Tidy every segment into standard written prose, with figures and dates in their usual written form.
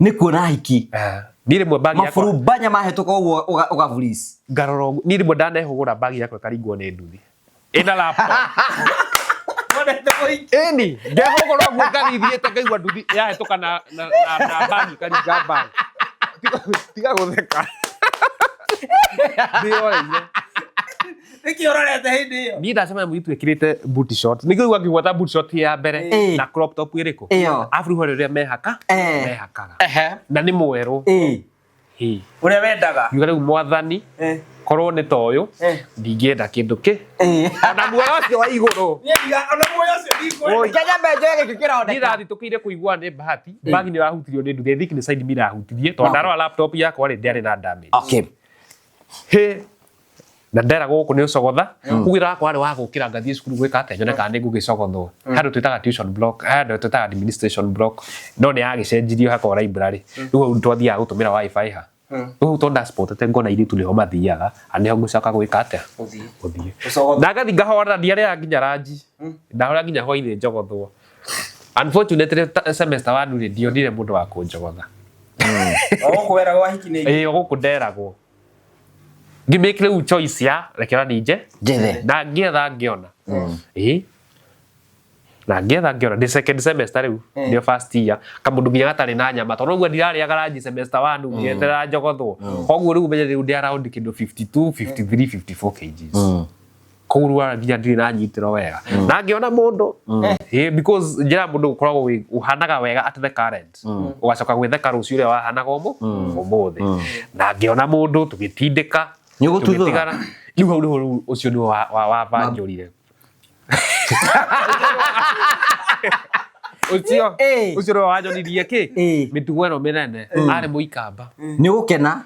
Nĩ kuona hiki. Ah, niĩ rĩmwe bagi yakwa Maburumbanya mahĩtũka ũguo ũgaburis. Ngarora ũguo, niĩ rĩmwe ndanehũgũra bagi yakwa ĩkaringwo nĩ nduthi ĩna laptop. Wonete mũingĩ. Ĩni ngehũgũra ũguo ngathiĩ thiĩte ngaigua nduthi yahĩtũka na bagi ĩkaringa bagi. Tiga gũtheka, ndĩyoeire. Nĩkĩ ũrorete hĩndĩ ĩyo? Niĩ ndacemania mũirĩtu ekĩrĩte booty short, nĩkĩo igua ngĩgweta booty short ya mbere na crop top ĩrĩkũ. Ĩyo. Arabu rĩu harĩ ũrĩa mehaka mehakaga na nĩ mwerũ. Hĩ. Ũrĩa wendaga. Ngiuga rĩu mwathani, korwo nĩ ta ũyũ, ndingĩenda kĩndũ kĩ ona muoyo ũcio wa igũrũ. Niĩ ndiga ona muoyo ũcio ndikwenda. Oi. Kenya mbenjo gĩkĩ Niĩ kĩroneka. ndathitũkĩire kũigua nĩ bahati bagi nĩ yahutirio nĩ nduthi. I think nĩ side mirror yahutirie, tondũ ndarora laptop yakwa rĩ, ndĩarĩ na damage. Hĩ, na nderagwo gũkũ nĩ ũcogotha, koguo wĩra wakwa warĩ wa gũkĩra ngathiĩ cukuru gwĩka atĩa, nyone kana nĩ ngũgĩcogothwo. Handũ twĩtaga tuition block, handũ twĩtaga administration block, no nĩ yagĩcenjirio hakorwo library. Rĩu hau twathiaga gũtũmĩra wifi ha. Rĩu hau tondũ ndaspotete ngona airĩtu nĩho mathiaga, na nĩho ngũcoka gwĩka atĩa? Gũthiĩ. Gũthiĩ. Gũcogotha. Na ngathiĩ ngahorera, ndiarĩaga nginya ranji. Ndahorera nginya hwainĩ njogothwo. Unfortunately semester one rĩ, ndionire mũndũ wa kũnjogotha. O gũkũ weragwo ahiki nĩ aingĩ. Ĩĩ, o gũkũ nderagwo. Ngĩ make rĩu choice ya rekera ninje Njethe. Na ngĩetha ngĩona. Ĩĩ. Na ngĩetha ngĩona ndĩ second semester rĩu, nĩyo first year, kamũndũ nginya gatarĩ na nyama, tondũ ũguo ndirarĩaga ranji semester one ngĩeterera njogothwo. Koguo rĩu menye rĩu ndĩ around kĩndũ 52, 53, 54 kgs. Koguo rĩu ara nginya ndirĩ na nyitĩro wega. Na ngĩona mũndũ, ĩĩ, because njĩra mũndũ ũkoragwo wĩ ũhanaga wega at the current. Ũgacoka gwĩtheka rũciũ ũrĩa wahanaga ũmũthĩ. Na ngĩona mũndũ tũgĩtindĩka. Nĩ ũgũtuthũra? Tũgĩtigana. Rĩu hau nĩho rĩu ũcio nĩwe wabanjũrire. Ũcio ũcio nĩwe wanjonirie kĩ? Mĩtugo ĩno mĩnene. Arĩ mũikamba. Nĩ ũgũkena?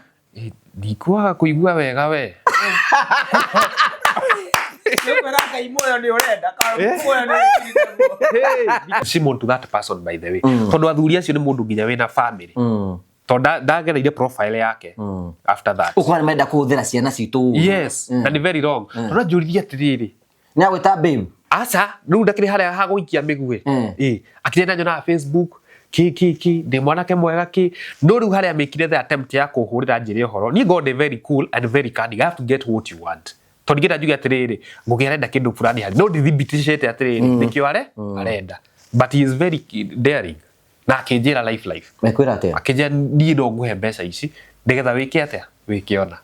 Ndikwaga kũigua wega we. Nĩũkwĩra Ngai muoyo nĩ ũrenda kana muoyo nĩ wĩkĩrĩte guo. Shame on to that person, by the way. Tondũ athuri acio nĩ mũndũ nginya wĩna family. Tondũ ndagereire profile yake after that. Ũkona menda kũhũthĩra ciana citũ ũru. Yes, na nĩ very wrong. Tondũ anjũririe atĩrĩrĩ. Nĩ agwĩta babe? Aca, rĩu ndakĩrĩ harĩa ha gũikia mĩguĩ. Ĩ, akĩrĩ ndanyonaga Facebook, kĩ kĩ kĩ, ndĩ mwanake mwega kĩ. No rĩu harĩa mĩkire the attempt ya kũhũrĩra njĩre ũhoro. Niĩ ngorwo ndĩ very cool and very cunning. I have to get what you want. Tondũ ingĩenda njuge atĩrĩrĩ, Ngũgĩ arenda kĩndũ fulani harĩ. No ndithibitĩcĩte atĩrĩrĩ, nĩkĩo arenda. But he is very daring. Na akĩnjĩra life life. Mekwĩra atĩa? Akĩnjĩra niĩ no ngũhe mbeca ici nĩgetha wĩke atĩa? Wĩke ona.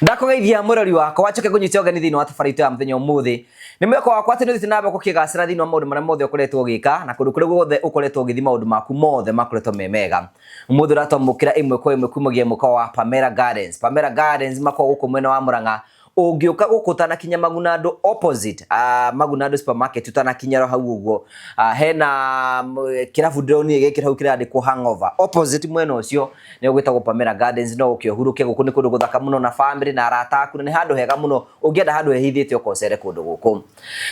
Ndakũgeithia mũrori wakwa, wacoke ngũnyite ũgeni thĩinĩ wa tabarĩra itũ ya mũthenya ũmũthĩ. Nĩ mwĩhoko wakwa atĩ nĩ ũthiĩte na mbere gũkĩgacĩra thĩinĩ wa maũndũ marĩa mothe ũkoretwo ũgĩka na kũndũ kũrĩa guothe ũkoretwo ũgĩthiĩ maũndũ maku mothe makoretwo me mega. Ũmũthĩ ũratwamũkĩra ĩmwe kwa ĩmwe kumagia mũkawa wa Pamela Gardens. Pamela Gardens makoragwo gũkũ mwena wa Murang'a. Ũngĩũka gũkũ ũtanakinya Magunandu opposite Magunandu supermarket ũtanakinya hau ũguo, hena kĩrabu ndĩronire gĩkĩra hau kĩrandĩkwo hangover. Opposite mwena ũcio nĩ gwĩtagwo Pamela Gardens, no ũke ũhurũke gũkũ, nĩ kũndũ gũthaka mũno na family na arata aku, na nĩ handũ hega mũno ũngĩenda handũ hehithĩte ũka ũcere kũndũ gũkũ.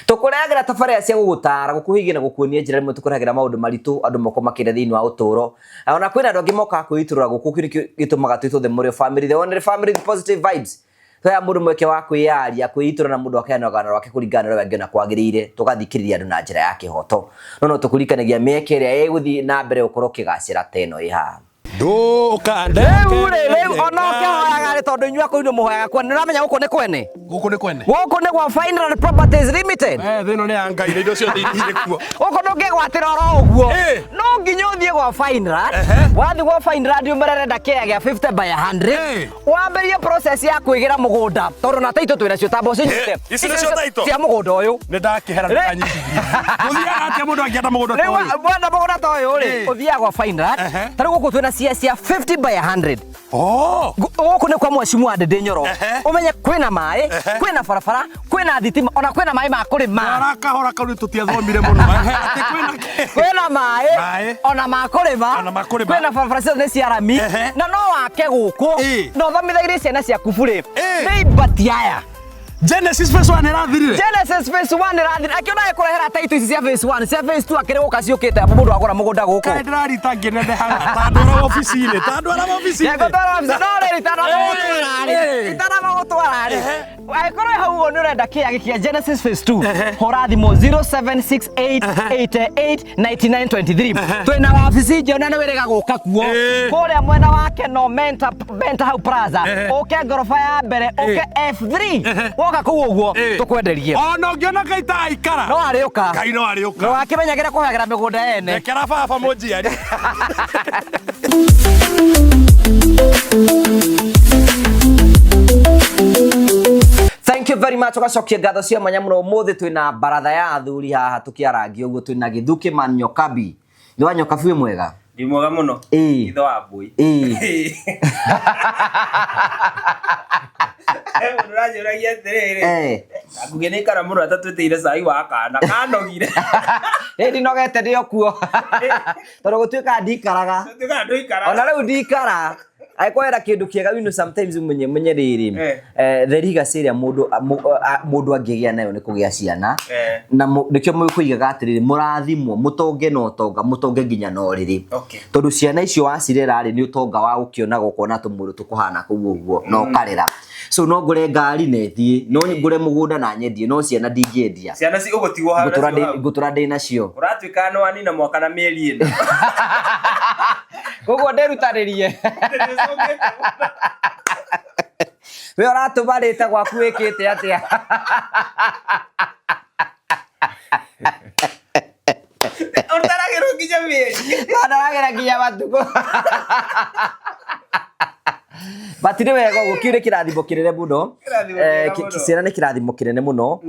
Tũkũrehagĩra tabarĩra cia gũgũtara, gũkũhigia na gũkuonia njĩra, rĩmwe tũkũrehagĩra maũndũ maritũ andũ moko makĩria thĩinĩ wa ũtũũro. Na ona kwĩna andũ angĩ mokaga kwĩitũrũra gũkũ, kĩu nĩkĩo gĩtũmaga twĩtwo The Mũrĩo Family, the only family with positive vibes. Tũheaga mũndũ mweke wa kwĩyaria, kwĩitũrũra na mũndũ akaheana rũgano rwake kũringana na ũrĩa we angĩona kwagĩrĩire, tũgathikĩrĩria andũ na njĩra ya kĩhoto. No no tũkũririkanagia mĩeke ĩrĩa ĩgũthiĩ na mbere gũkorwo ũkĩgacĩra ta ĩno ĩ haha. Rĩu rĩ, rĩu ona ũkĩhoyaga rĩ, tondũ inyuĩ akũrũ mũhoyaga kwene, nĩ ũramenya gũkũ nĩ kwene? Gũkũ nĩ kwene. Gũkũ nĩ gwa Fineland Properties Limited. Eh, thĩ ĩno nĩ ya Ngai na indo ciothe irĩ kuo. Gũkũ ndũngĩgwatĩra oro ũguo. Eh. No nginya ũthiĩ gwa Fineland. Wathiĩ gwa Fineland ũmere ũrenda kĩea gĩa 50 by 100. Eh. Wambĩrĩrie process ya kwĩgĩra mũgũnda tondũ na taitũ twĩna cio tamba ũcinyite. Eh, ici nĩcio title? Cia mũgũnda ũyũ. Nĩ ndakĩhera ndũkanyitithie. Gũthiaga atĩa mũndũ angĩenda mũgũnda ta Rĩu ũyũ? wenda mũgũnda ta ũyũ rĩ, Eh. ũthiaga gwa Fineland. Ehe. Ta rĩu gũkũ twĩna cia 50 by 100. Oh! Gũkũ nĩ kwa mheshimiwa Ndindi Nyoro. Ũmenye kwĩna maĩ, kwĩna barabara, kwĩna thitima, ona kwĩna maĩ ma kũrĩma. Twara kahora kau nĩ tũtiathomire mũno. Ehe, atĩ kwĩna kĩ? Kwĩna maĩ, Maĩ. ona ma kũrĩma. Ona ma kũrĩma. Kwĩna barabara ciothe nĩ cia rami. Na no wake gũkũ. Ĩ. Na ũthomithagĩrie ciana ciaku burĩ. Ĩ. Nĩ ibati aya. Genesis phase 1 ĩrathirire. Genesis phase 1 ĩrathira akĩona ekũrehera title ici cia phase 1 cia phase 2 akĩrĩ gũka ciũkĩte mũndũ agũra mũgũnda gũkũ. Kaĩ ndĩrarita ngĩnenehaga ta ndwara wabici-inĩ, ta ndwara wabici-inĩ. Ngũtwara wabici no rĩrĩ itanamagũtwara rĩ itanamagũtwara rĩ angĩkorwo hau ũguo nĩ ũrenda kĩage kĩa Genesis phase 2 hũra thimũ 0768889923 twĩna wabici njona nĩ wĩrĩga gũka kuo kũrĩa mwena wa Keno Menta Menta hau Plaza ũke ngoroba ya mbere ũke F3 woka kũu ũguo tũkwenderie. Ona ũngĩona Ngai ta aikara. No arĩũka. Ngai no arĩũka. No akĩmenyagĩra kũhagĩra mĩgũnda ene. Rekera baba mũnjiari. Thank you very much ugacokia ngatho cia mwanya muno umuthi twina baratha ya athuri haha tukiarangia uguo twina Githuki man Nyokabi. Nĩ wa Nyokabi wĩ mwega? Ndĩ mwega mũno. Ĩĩ. Ithe wa mbũi. Ĩĩ. Mũndũ ũranjũragia atĩrĩrĩ. Eh. Ngugĩ nĩ ikara mũno atatwĩtĩire cai wa kana. Kanogire. Ĩ ndinogete ndĩ o kuo. Tondũ gũtuĩka ndikaraga. Tuĩkaga ndũikara. Ona rĩu ndikara. Angĩkorwo wenda kĩndũ kĩega you know sometimes menye menye rĩrĩ. Eh. Eh, the legacy ĩrĩa mũndũ mũndũ angĩgĩa nayo nĩ kũgĩa ciana. Eh. Na nĩkĩo mũkũigaga atĩrĩrĩ mũrathimwo mũtonge na ũtonga mũtonge nginya na ũrĩrĩ. Okay. Tondũ ciana icio wacirera rĩ nĩ ũtonga wa gũkĩonaga ũkona tũmũndũ tũkũhana kũu ũguo na ũkarera. So no ngũre ngari na ĩthiĩ, no ngũre mũgũnda na nyendie, no ciana ndingĩendia. Ciana ci ũgũtigwo hau Ngũtũra nacio hau. ngũtũra ndĩ nacio. Ũratuĩka nĩ wanina mwaka na mĩeri ĩna. Koguo ndĩrutanĩrie. Nĩũcũngĩte mũno. We ũratũmarĩte gwaku wĩkĩte atĩa? Ũtaragĩrwo nginya mĩeri. Ndaragĩra nginya matukũ. But nĩ wega ũguo kĩu nĩ kĩrathimo kĩnene mũno. Kĩrathimo Eh, kĩega mũno. Ciana nĩ kĩrathimo kĩnene mũno.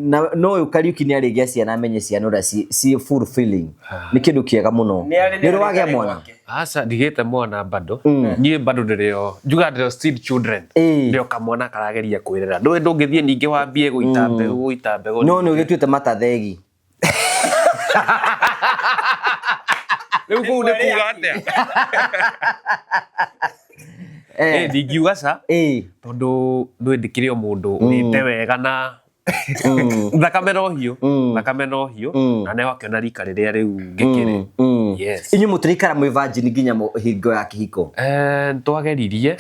Na no ũyũ Kariuki nĩ arĩgĩa ciana amenye ciana ũrĩa ci fulfilling. Nĩ kĩndũ kĩega mũno. Nĩ arĩ Nĩ ũrĩ wagĩa mwana? Aca ndigĩte mwana bado. Niĩ bado ndĩrĩ o njugaga ndĩrĩ o still children. Ĩĩ. Ndĩrĩ o kamwana karageria kwĩrera. Ndũĩ ndũngĩthiĩ ningĩ wambie gũita mbegũ gũita mbegũ. No nĩ ũgĩtuĩte matathegi. Rĩu kũu nĩ kuga atĩa? Eh. Ndingiuga ca. Ĩĩ. Tondũ ndũĩ ndĩkĩrĩ o mũndũ ũrĩte wega na thakame no hiũ. Thakame no hiũ. Na nĩ wakĩona rika rĩrĩa rĩu ngĩkĩrĩ. Yes. Inyuĩ mũtiraikara mwĩ virgin nginya hingo ya kĩhiko. Twageririe.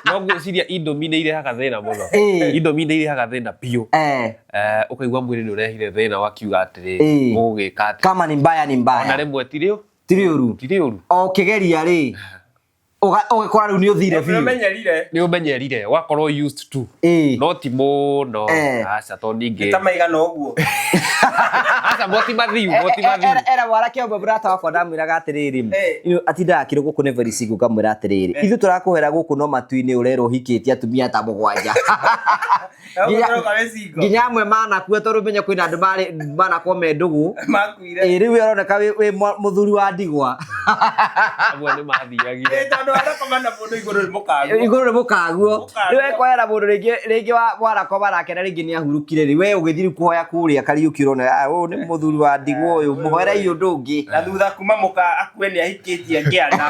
No ngwĩciria Indomie nĩ irehaga thĩna mũno. Ĩĩ. Indomie nĩ irehaga thĩna biũ. Eh. Ũkaigua mwĩrĩ nĩ ũrehire thĩna wakiuga atĩrĩ Ĩĩ. ũgũgĩka atĩa. Kama ni mbaya ni Ona mbaya. rĩmwe tirĩ Tirĩ ũru. tirĩ ũru. O ũkĩgeria rĩ ũgĩkora rĩu nĩ ũthire biũ. Nĩũmenyerire. Nĩ ũmenyerire wakorwo used to. Ĩĩ. No ti mũno. Eh. Aca to ningĩ. Ta maigana ũguo. Aca moti mathiu moti mathiu. Era mwanake ũmwe mũrata wakwa ndamwĩraga atĩrĩrĩ Eh. atindaga akĩrwo gũkũ nĩ very single ngamwĩra atĩrĩrĩ ithuĩ tũrakũhera gũkũ no matu-inĩ ũrerwo ũhikĩtie atumia ta mũgwanja. Nginya wĩ single. Nginya amwe manakua tondũ menye kwĩna andũ marĩ manakorwo me ndũgũ. Makuire. Ĩ rĩu ũroneka wĩ mũthuri wa ndigwa. Amwe nĩ mathiagire. Ĩ, tondũ wanakoma na mũndũ igũrũ nĩ mũkaguo. Igũrũ nĩ mũkaguo. Mũkaguo. Rĩu wekoera mũndũ rĩngĩ rĩngĩ warakoma nake na rĩngĩ nĩ ahurũkire rĩ we ũgĩthiĩ rĩu kũhoya kũrĩa Kariũki ũrona "Ah, ũyũ nĩ mũthuri wa ndigwa ũyũ mũhoerei ũndũ ũngĩ." Na thutha kuma mũka akue nĩ ahikĩtie angĩ ana.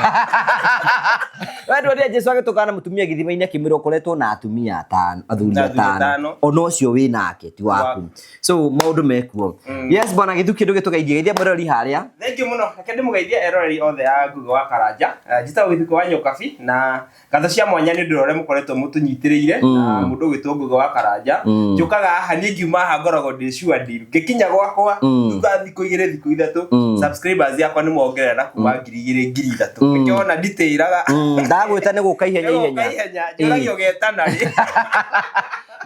We ndwonire Jesu agĩtũngana na mũtumia gĩthima-inĩ akĩmwĩra ũkoretwo na atumia atano athuri Na athuri atano atano. ona ũcio wĩ nake ti waku. Waku. So maũndũ mekuo. Yes bwana Githuki ndũgĩ tũgeithie geithia mwĩrori harĩa. Thank you mũno. Reke ndĩmũgeithie eroreri othe a Ngugi wa Karanja. Njĩtagwo Gĩthukĩ wa Nyokabi na ngatho cia mwanya nĩ ũndũ wa ũrĩa mũkoretwo mũtũnyitĩrĩire na mũndũ ũgwĩtwo Ngugi wa Karanja. Njũkaga haha niĩ ngiuma haha ngoragwo ndĩ sure deal. Ngĩkinya gwakwa thutha wa thikũ igĩrĩ thikũ ithatũ subscribers yakwa nĩ mongerera na kuma 2000 3000. Nĩkĩo wona nditĩraga. Ndagwĩta nĩ gũka ihenya Nĩgũka ihenya. ihenya. Njũragia ũgetana rĩ.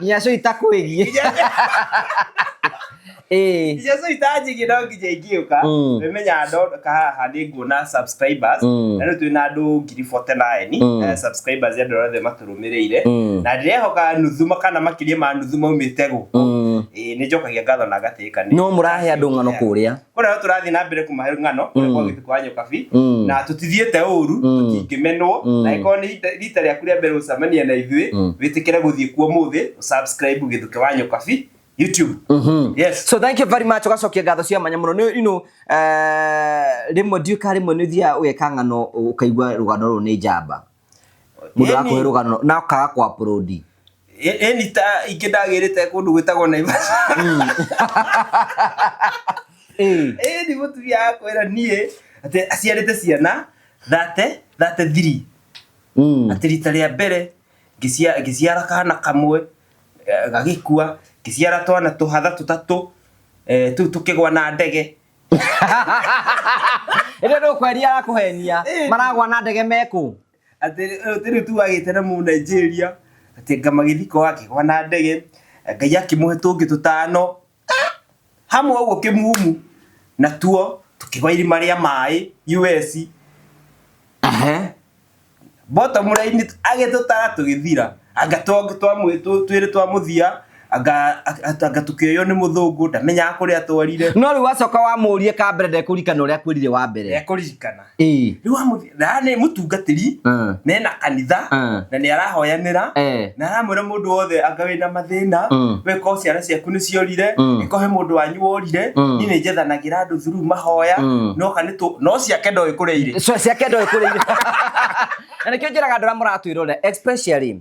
Nginya cio itakwĩgiĩ. Ĩĩ. Nginya cio itanjĩgie no nginya ingĩũka. Wĩmenyaga ndoka haha nĩ nguona subscribers. Na rĩu twĩna andũ 49,000 subscribers andũ othe matũrũmĩrĩire. Na ndĩrehoka nuthu kana makĩria ma nuthu maumĩte gũkũ. Ĩĩ nĩ njokagia ngatho na ngatĩĩka nĩ. No mũrahe andũ ng'ano kũrĩa. Kũrĩa tũrathiĩ na mbere kũmahe ng'ano kũrĩa kwa Gĩthukũ wa Nyokabi na tũtithiĩte ũru tũtingĩmenwo na ĩkorwo nĩ rita rĩaku rĩa mbere gũcemania na ithuĩ wĩtĩkĩre gũthiĩ kuo mũthĩ subscribe Gĩthukĩ wa Nyokabi YouTube. Yes. So thank you very much ugacokia ngatho cia mwanya muno. You know, rĩmwe ndiũĩ kana rĩmwe nĩ ũthiaga ũgeka ng'ano ũkaigua rũgano rũrũ nĩ njamba. Mũndũ Ĩni. akũhe rũgano na ũkaga kũ upload. Ĩni ta ingĩ ndagĩrĩte kũndũ gwĩtagwo Naivasha. Ĩni mũtumia akwĩra niĩ atĩ aciarĩte ciana 33. Atĩ rita rĩa mbere ngĩciara kana kamwe, gagĩkua, ngĩciara twana tũhatha tũtatũ, tũu tũkĩgwa na ndege. Ĩrĩa ndũkweria arakũhenia maragwa na ndege mekũ. Atĩ rĩu tu agĩte na mũ Nigeria, atĩ nga magĩthiko akĩgwa na ndege, Ngai akĩmũhe tũngĩ tũtano hamwe ũguo kĩmumu, na tuo tũkĩgwa irima rĩa maĩ US. Bottom line agĩtũtara tũgĩthira, anga twĩrĩ twa mũthia, anga tũkĩoywo nĩ mũthũngũ, ndamenyaga kũrĩa atwarire. No rĩu wacoka wamũrie ka mbere ndekũririkana ũrĩa akwĩrire wa mbere. Ndekũririkana. Rĩu wamũthia, na nĩ mũtungatĩri, nena kanitha, na nĩ arahoyanĩra, na aramwĩra mũndũ wothe anga wĩna mathĩna, we ko ciana ciaku nĩ ciorire, ĩko he mũndũ wanyu worire, niĩ nĩ njethanagĩra andũ through mahoya, no ka nĩ tũ, no ciake ndoĩ kũrĩa irĩ. So ciake ndoĩ kũrĩa irĩ. Na nĩkĩo njĩraga andũ arĩa mũratwĩrorera, especially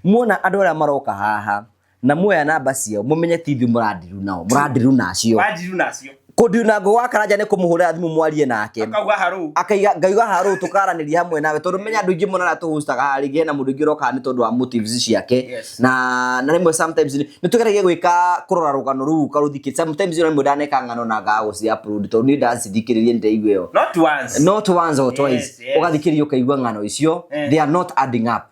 muona andũ arĩa maroka haha na muoya namba ciao, mũmenye ti ithuĩ mũrandiru nao, mũrandiru nacio. Wandiru nacio. Kũndiru na Ngũgĩ wa Karanja nĩ kũmũhũrĩra thimũ mwarie nake. Akauga harũ. Akaiga ngaiga harũ tũkaranĩria hamwe nawe tondũ menya andũ aingĩ mũno arĩa tũhostaga haha rĩngĩ hena mũndũ ũngĩ ũroka nĩ tondũ wa motives ciake. Na rĩmwe sometimes nĩ tũgeragia gwĩka kũrora rũgano rũu ũkarũthikĩrĩria. Sometimes rĩmwe ndaneka ng'ano na ngaga gũci upload tondũ niĩ ndacithikĩrĩria nĩ ndaigua ĩyo. Not once. Not once or twice. Ũgathikĩrĩria ũkaigua ng'ano icio they are not adding up.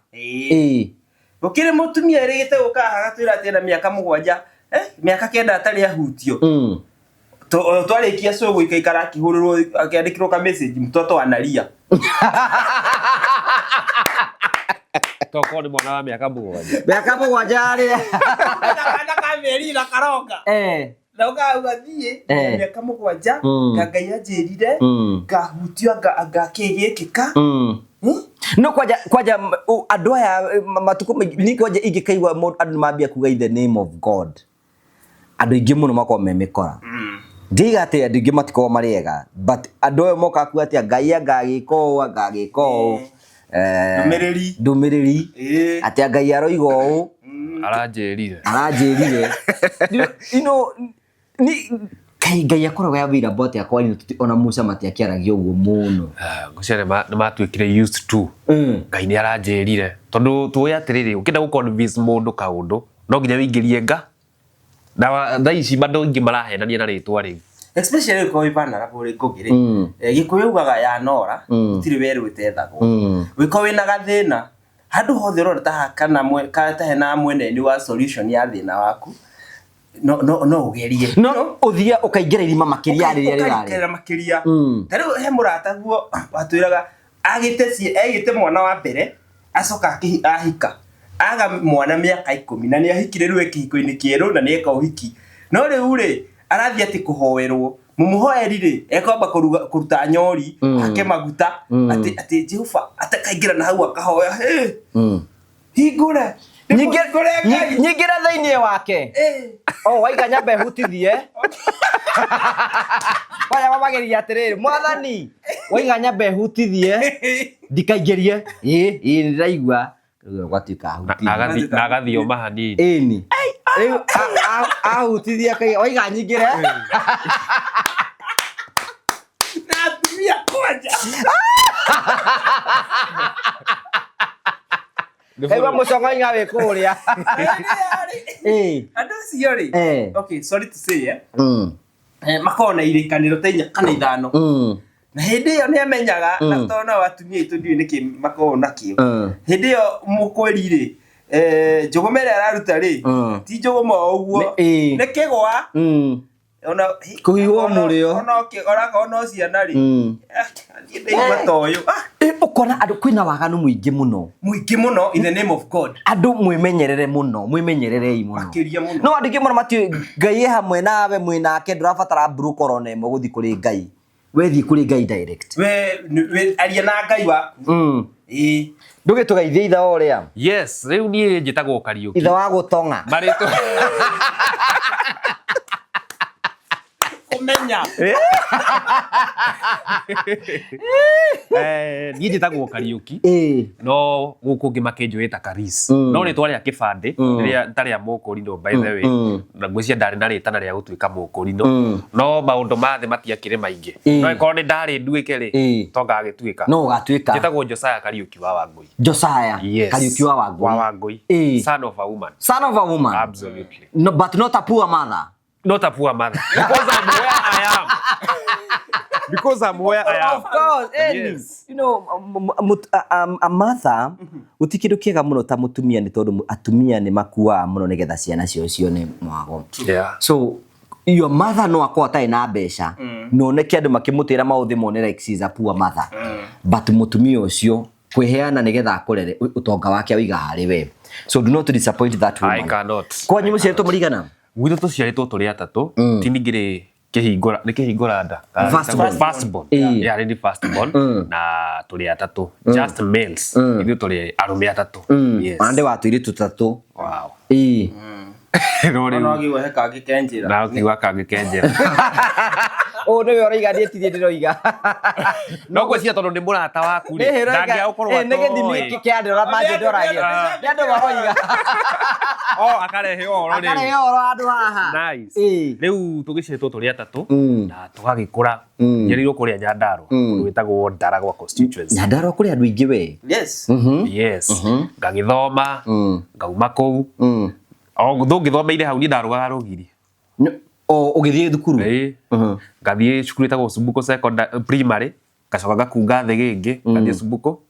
Gũkĩrĩ mũtumia ĩrĩgĩte gũka haha agatwĩra atĩ ena mĩaka 7, mĩaka 9 atarĩ ahutio. Twarĩkia show gũikaikara akĩhũrĩrwo akĩandĩkĩrwo ka message mtoto analia. Tokorwo nĩ mwana wa mĩaka 7. Mĩaka 7 rĩ. Kana ka mĩeri na karonga. Na ũkauga thiĩ mĩaka 7 nga Ngai anjĩrire ngahutio anga kĩ gĩkĩka. No kwanja kwanja andũ aya matukũ maingĩ ni kwanja ingĩkaigua andũ nĩ mambia kuga in the name of God. Andũ aingĩ mũno makoragwo me mĩkora. Ndiga atĩ andũ aingĩ matikoragwo marĩ ega, but andũ aya mokaga kuga atĩ Ngai anga agĩka ũũ, anga agĩka ũũ. Ndũmĩrĩri. Ndũmĩrĩri. Atĩ Ngai aroiga ũũ. Aranjĩrire. Aranjĩrire. You know, ni Ngai Ngai akoragwo ya wĩra bote akwa ona Musa matiakĩaragia ũguo mũno. Ngwĩciria nĩ matuĩkire used to. Ngai nĩ aranjĩrire. Tondũ tũĩ atĩrĩrĩ, ũkĩenda gũ convince mũndũ kaũndũ, no nginya wĩingĩrie nga. Na thaa ici andũ aingĩ marahenania na rĩtwa rĩu. Especially ũkorwo wĩ vulnerable rĩ, Ngũgĩ rĩ. Gĩkũyũ ugaga ya Nora, gũtirĩ werũ ĩtethagwo. Ũngĩkorwo wĩna gathĩna, handũ hothe ũrona ta kana ta hena mweneni wa solution ya thĩna waku, no no no ũgerie. No ũthiĩ ũkaingĩra irima makĩria rĩrĩa rĩrarĩ. Ũkaingĩra makĩria. Ta rĩu he mũrata guo watwĩraga agĩte egĩte mwana wa mbere, acoka ahika. Aga mwana mĩaka 10 na nĩ ahikire rĩu e kĩhiko-inĩ kĩerũ na nĩ eka ũhiki. No rĩu rĩ, arathiĩ atĩ kũhoerwo. Mũmũhoeri rĩ, ekwamba kũruta nyori, ake maguta, atĩ Jehova atakaingĩra na hau akahoya, hey, hingũre. Nyingĩra thĩinĩ wake. Oh, waiga nyambe hutithie. Waya wamageria atĩrĩrĩ, mwathani, waiga nyambe hutithie, ndikaingĩrie. Ĩ, ĩ, nĩndĩraigua. Rĩu gwatuĩka ahutithie. Na agathiĩ oma hanini. Ĩni. Rĩu ahutithie akaiga, waiga nyingĩre. Na atumia kwanja. Kaigua mũcong'oinga wĩ kũrĩa. Andũ acio rĩ, okay, sorry to say, makoragwo na irĩkanĩro ta 4 kana 5. Na hĩndĩ ĩyo nĩ amenyaga, na tondũ nao atumia aitũ ndiũĩ nĩkĩ makoragwo nakĩo. Hĩndĩ ĩyo mũkwĩri rĩ, njũgũma ĩrĩa araruta rĩ, ti njũgũma o ũguo, nĩ kĩgwa. Ona Kũhihwo mũrĩo. Onakorwo no ciana rĩ, niĩ ndaigua ta ũyũ. Ũkona andũ kwĩna waganu mũingĩ mũno. Mũingĩ mũno in the name of God. Andũ mwĩmenyerere mũno, mwĩmenyererei mũno. Makĩria mũno. No andũ aingĩ mũno matiũĩ Ngai e hamwe nawe, mwĩ nake, ndũrabatara broker ona ĩmwe gũthiĩ kũrĩ Ngai. We thiĩ kũrĩ Ngai direct. We aria na Ngai waku. Ndũgĩtũgeithie ithe wa ũrĩa? Yes, rĩu niĩ njĩtagwo Kariũki. Ithe wa gũtong'a. Marĩtwa. Menya. Niĩ njĩtagwo Kariũki. Ĩĩ. No gũkũ ngĩ makĩnjũĩ ta Karis. No rĩtwa rĩa kĩbandĩ rĩrĩa ntarĩ a mũkũrinũ, by the way, na ngwĩciria ndarĩ na rĩtana rĩa gũtuĩka mũkũrinũ, no maũndũ ma thĩ matiakĩrĩ maingĩ. No ĩkorwo nĩ ndarĩ nduĩke rĩ, to ngagĩtuĩka. No ũgatuĩka. Njĩtagwo Josiah Kariũki wa Wangũi. Josiah. Yes. Kariũki wa Wangũi. Wa Wangũi. Ĩĩ. Son of a woman. Son of a woman. Absolutely. No, but not a poor mother. Not a poor mother, because I'm where I am, because I'm where I am. Of course, any. Yes. You know, a mother guti kindu kiega muno ta mutumia ni tondu atumia ni makuaga muno nigetha ciana ciao cione mwago. So your mother no akorwo atarĩ na mbeca, no oneke andũ makĩmũtĩra maũthĩ mone like she's a poor mother, but mũtumia ũcio kwĩheana nĩgetha akũrere, ũtonga wake awĩiga harĩ we. So do not disappoint that woman. I cannot. Kwanyu mũciarĩtwo mũrigana? Gwitũ tũciarĩtwo tũrĩ atatũ. Ti ningĩ kĩhingũra nĩ kĩhingũra nda. Firstborn. Firstborn. Ĩĩ. Yeah, nĩ firstborn na tũrĩ atatũ, just males. Ithuĩ tũrĩ arũme atatũ. Yes. Ona ndĩ wa tũirĩtu tũtatũ. Wow. Ĩĩ. No No rĩu agĩgwo he kangĩ kenjĩra. na ũkiuga kangĩ kenjera. Ũũ nĩwe ũroiga, niĩ ti niĩ ndĩroiga. No ngwĩciria tondũ nĩ mũrata waku rĩ, ndangĩaga gũkorwo nĩ gĩthimi atoĩ. kĩa andũ arĩa mangĩndoragia. Nĩ andũ maroiga. O akarehe ũhoro rĩu. Akarehe ũhoro handũ haha. Nice. Ĩĩ. Rĩu tũgĩciarĩtwo tũrĩ atatũ na tũgagĩkũra. Njereirwo kũrĩa Nyandarua, kũndũ gwĩtagwo Ndaragwa constituency. Nyandarua kũrĩ andũ aingĩ we. Yes. Yes. Ngagĩthoma, ngauma kũu. O ndũngĩthomeire hau, niĩ ndarugaga rũgiri. O ũgĩthiĩ thukuru? Ĩĩ. Ngathiĩ cukuru ĩtagwo Sumbuko secondary primary, ngacoka ngakunga thĩ gĩngĩ, ngathiĩ Sumbuko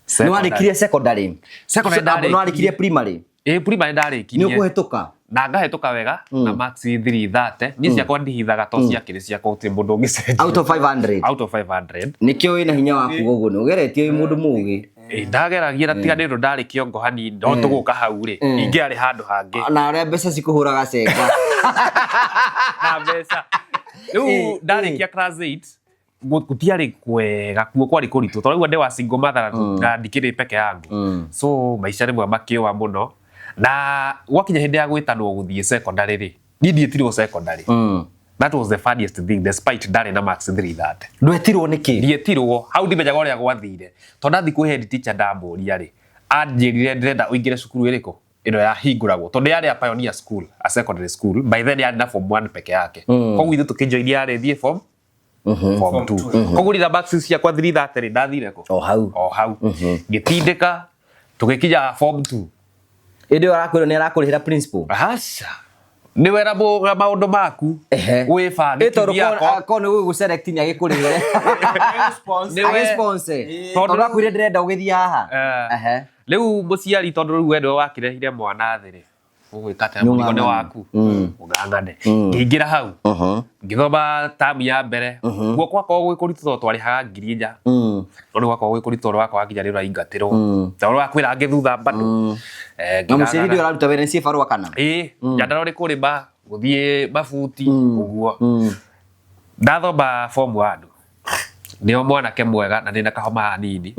Nĩ warĩkirie secondary? Secondary So, nĩ warĩkirie ndarĩkirie. primary? Ĩĩ, primary Nĩ ndarĩkirie. ũkũhetũka? Na ngahĩtũka wega na marks 330. Niĩ ciakwa ndihithaga to ciakĩrĩ ciakwa gũtirĩ mũndũ ũngĩcenjia. Out of 500? Out of 500. Nĩkĩo wĩna hinya wa kuga ũguo, nĩ ũgeretie wĩ mũndũ mũgĩ. Ĩĩ, ndageragia na tiga nĩ ũndũ ndarĩ kĩongo hanini, no tũgũka hau rĩ, ingĩarĩ handũ hangĩ. Na ũrĩa mbeca cikũhũraga cenga. Na mbeca rĩu ndarĩkia class 8 gũtiarĩ kwega kuo, kwarĩ kũritũ tondũ rĩu ndĩ wa single mother na ndikĩrĩ peke yangu, so maica rĩmwe makĩũa mũno. Na gwakinya hĩndĩ ya gwĩtanwo gũthiĩ secondary rĩ, niĩ ndiĩtirwo secondary. That was the funniest thing, despite ndarĩ na marks 330. Ndwetirwo nĩkĩ? Ndietirwo. Hau ndimenyaga ũrĩa gwathire, tondũ ndathiĩ kwĩ head teacher ndamũria rĩ, anjĩrire ndĩrenda ũingĩre cukuru ĩrĩkũ ĩno yahingũragwo, tondũ yarĩ a pioneer school, a secondary school. By then yarĩ na form 1 peke yake, koguo ithuĩ tũkĩjoini yarĩ thiĩ form 2. Koguo rĩrĩa marks ciakwa 330 rĩ, ndathire kũ? O hau. O hau ngĩtindĩka tũgĩkinya form 2. Ĩndĩ ĩyo arakwĩrwo nĩ arakũrĩhĩra principal? Aca, nĩ wera maũndũ maku. Ehe. Wĩbange. Ĩ tondũ kivyako. korwo nĩ gũgũ select nĩ agĩkũrĩhĩre. Nĩwe- Agĩsponsor. Tondũ Tondũ akwĩrire ndĩrenda ũgĩthiĩ haha. Eh. Ehe. Rĩu mũciari, tondũ rĩu we nĩwe wakĩrehire mwana thĩ rĩ, ũgwĩka atĩa? Mũrigo nĩ waku, ũng'ang'ane. Ngĩingĩra hau, ngĩthoma tamu ya mbere. Guo gwakoragwo gwĩ kũritũ tondũ twarĩhaga 4,000. No rĩu gwakoragwo gwĩ kũritũ tondũ wakwaga nginya nĩ ũraingatĩrwo, tondũ wakwĩra angĩ thutha bado. Na mũciari ndĩ ũraruta wĩra nĩ ciĩbarũa kana? Ĩĩ, Nyandarua nĩ kũrĩma, gũthiĩ mabuti ũguo. Ndathoma form 1, nĩo mwanake mwega na ndĩna kahoma hanini.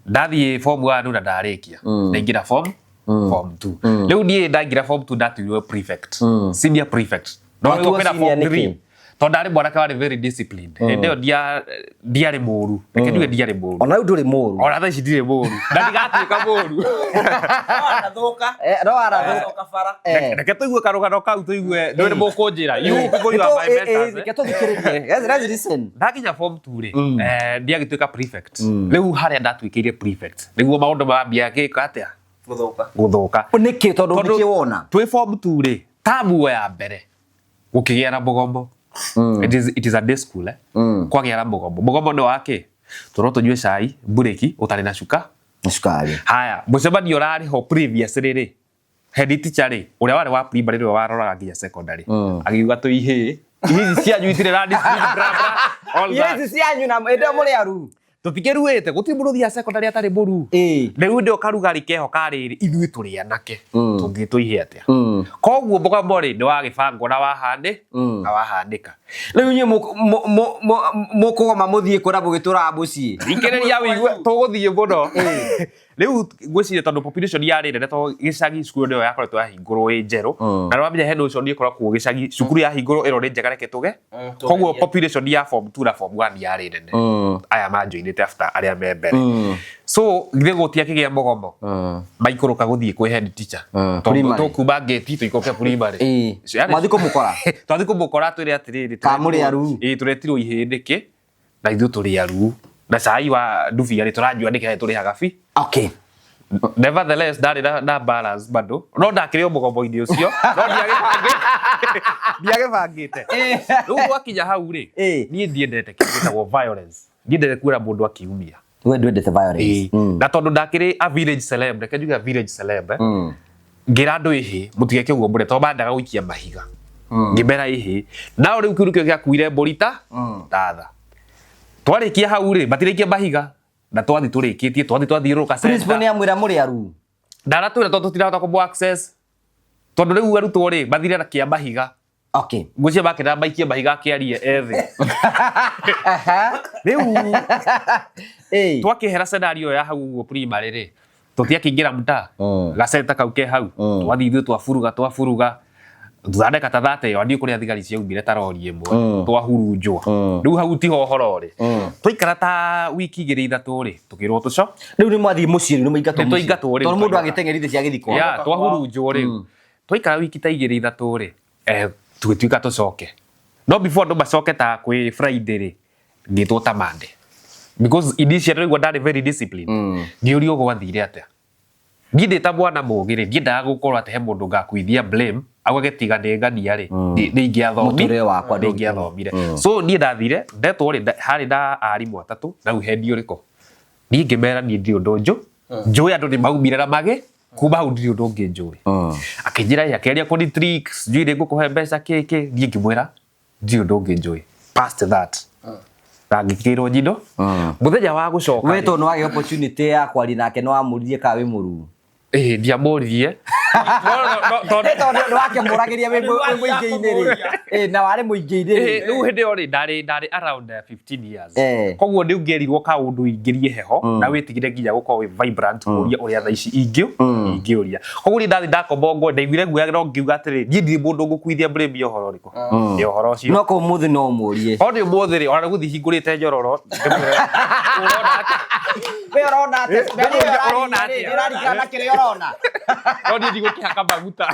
Ndathiĩ form 1 na ndarĩkia, ndaingĩra form 2. Rĩu niĩ ndaingĩra form 2 ndatuirwo prefect, senior prefect. No Watuo rĩu kwĩna senior form nĩkĩ? 3 tondũ ndarĩ mwanake warĩ very disciplined. Hĩndĩ ĩyo ndiarĩ mũru, reke njuge ndiarĩ mũru. Ona rĩu ndũrĩ mũru. Ona thaa ici ndirĩ mũru na ndigatuĩka mũru. Arathũka. No arathũka. Aracoka bara. Reke tũigue karũgano kau, tũigue ndũĩ nĩ mũkũnjĩra. You people, you are my mentors, eh. Reke tũthikĩrĩrie. Yes, let's listen. Ndakinya form 2 rĩ, ndiagĩtuĩka prefect. Rĩu harĩa ndatuĩkĩire prefect nĩguo maũndũ mambia gĩka atĩa? Gũthũka. Gũthũka. Nĩkĩ? Tondũ nĩkĩ wona? Twĩ form 2 rĩ, tamu ya mbere gũkĩgĩa na mũgomo. It is a day school, eh? Kwagĩa na mũgomo. Mũgomo nĩ wakĩ tũro tũnyue cai mburĩki ũtarĩ na cuka. Na cukari. Haya, mũcemanio ũrarĩ ho previously rĩ, head teacher rĩ, ũrĩa warĩ wa primary nĩwe waroraga nginya secondary, agiuga tũ ihĩĩ ici cianyu itirĩ na discipline, blah, blah, all that. Ici cianyu na ĩndĩ ĩyo mũrĩ aru. Tũtikĩruĩte, gũtirĩ mũndũ ũthiaga secondary atarĩ mũru. Rĩu ndĩo karugarĩ keho karĩrĩ, ithuĩ tũrĩ anake tũngĩ tũihe atĩa? Koguo mũgamo rĩ nĩ wagĩbangwo na wahanĩ na wahanĩka. Rĩu inyuĩ mũkũgoma mũthiĩ kũra mũgĩtũraga mũciĩ? Thikĩrĩria wĩigue, tũgũthiĩ mũno. Rĩu ngwĩciria tondũ population yarĩ nene, tondũ gĩcagi cukuru nĩyo yakoretwo yahingũrwo ĩ njerũ, na nĩwamenya he notion ĩkoragwo gĩcagi, cukuru yahingũrwo ĩro nĩ njega, reke tũge. Koguo population ya form 2 na form 1 yarĩ nene, aya manjoinĩte after arĩa me mbere. So githĩ gũtiakĩgĩa mũgomo, maikũrũka gũthiĩ kwĩ head teacher, tondũ Primary. tũkuma ngĩti tũikũrũke primary. Mwathiĩ kũmũkora? Twathiĩ kũmũkora twĩre atĩrĩrĩ, Ka mũrĩ aruu? Ĩĩ, tũretirwo ihĩĩ nĩkĩ na ithuĩ tũrĩ aruu, na cai wa ndubia rĩ tũranyua nĩkĩ tũrĩhaga bi. Nevertheless, ndarĩ na balance bado, no ndakĩrĩ o mũgomo-inĩ ũcio, no ndiagĩbangĩte. Rĩu gwakinya hau rĩ, niĩ ndiendete kĩndũ gĩtagwo violence, ndiendete kuona mũndũ akiumia. We ndwendete violence. Na tondũ ndakĩrĩ a village celeb, reke njuge a village celeb, ngĩra andũ, ĩhĩ, mũtigeke ũguo mũre, tondũ mandaga gũikia mahiga. Ngĩmera ĩhĩ, nao rĩu kĩu nĩkĩo gĩakuire mbũri ta tatha. Twarĩkia hau rĩ, matiraikia mahiga, na twathi tũrĩkĩtie, twathi twathiũrũrũka Principal center. nĩ amwĩra mũrĩ aruu? Ndaratwĩra tondũ tũtirahota kũmũ access, tondũ rĩu arutwo rĩ mathire na kĩa mahiga. Ngwĩciria makĩra maikie mahiga akĩarie ethĩ. Rĩu twakĩhera scenario ya hau ũguo primary rĩ, tũtiakĩingĩra mtaa, gacenta kau ke hau. Twathiĩ ithuĩ twaburuga twaburuga, thutha wa ndagĩka ta 30 ĩyo niĩ kũrĩa thigari ciaumire ta rori ĩmwe, twahurunjwo. Rĩu hau tiho ũhoro ũrĩ. Twaikara ta wiki igĩrĩ ithatũ rĩ, tũkĩrwo tũco. Rĩu nĩ mwathiĩ mũciĩ, rĩu nĩ mũingatwo Nĩ mũciĩ? twaingatwo rĩu, Tondũ mũndũ twainũka. agĩteng'erithia cia gĩthikwa. Ya, twahurunjwo rĩu. Twaikara wiki ta igĩrĩ ithatũ rĩ, tũgĩtuĩka tũcoke. No before andũ macoke ta kwĩ Friday rĩ, ngĩtwo ta Monday. Because initially rĩu ndarĩ very disciplined. Ngĩũrio gwathire atĩa. Niĩ ndĩ ta mwana mũgĩ rĩ, ndiendaga gũkorwo atĩ he mũndũ ngakuithia blame, augage tiga nĩ ng'ania rĩ, nĩ ingĩathomi- Mũtũrĩre wakwa nĩ ingĩathomire. So niĩ ndathire, ndetwo rĩ, harĩ na arimũ atatũ, na rĩu hendi ũrĩkũ. Niĩ ngĩmera niĩ ndirĩ ũndũ njũĩ, andũ nĩ maumire na magĩ, kuma hau ndirĩ ũndũ ũngĩ njũĩ. Akĩnjĩra ĩ, akĩaria kũni tricks, sijui nĩ ngũkũhe mbeca kĩ, niĩ ngĩmwĩra ndirĩ ũndũ ũngĩ njũĩ. Past that. Na ngĩkĩrwo njindo. Mũthenya wa gũcoka We rĩ, tondũ nĩ wagĩa opportunity ya kwaria nake, nĩ wamũririe kana wĩ mũruu? Ĩĩ, ndiamũririe. No, tondũ Tondũ nĩ wakĩmũragĩria wĩ mũingĩ-inĩ rĩ. Na warĩ mũingĩ-inĩ rĩ. Rĩu hĩndĩ ĩyo rĩ, ndarĩ around 15 years. Koguo nĩ ũngĩerirwo kaũndũ ingĩrie heho na wĩtigĩre nginya gũkorwo wĩ vibrant kũria ũrĩa thaa ici ingĩũria. Koguo niĩ ndathiĩ ndakomba ndaiguire guoya, no ngiuga atĩrĩ, niĩ ndirĩ mũndũ ngũkuithia blame ya ũhoro ũrĩkũ, ya ũhoro ũcio. No ko ũmũthĩ no ũmũrie? O nĩ ũmũthĩ rĩ, ona gũthiĩ hingũrĩte nyororo ndĩmwĩre, ũrona atĩa? We ũrona atĩa? Ndĩmũrie, ũrona atĩa? Nĩũraringana na kĩrĩa ũrona. No niĩ ndigũkĩhaka maguta.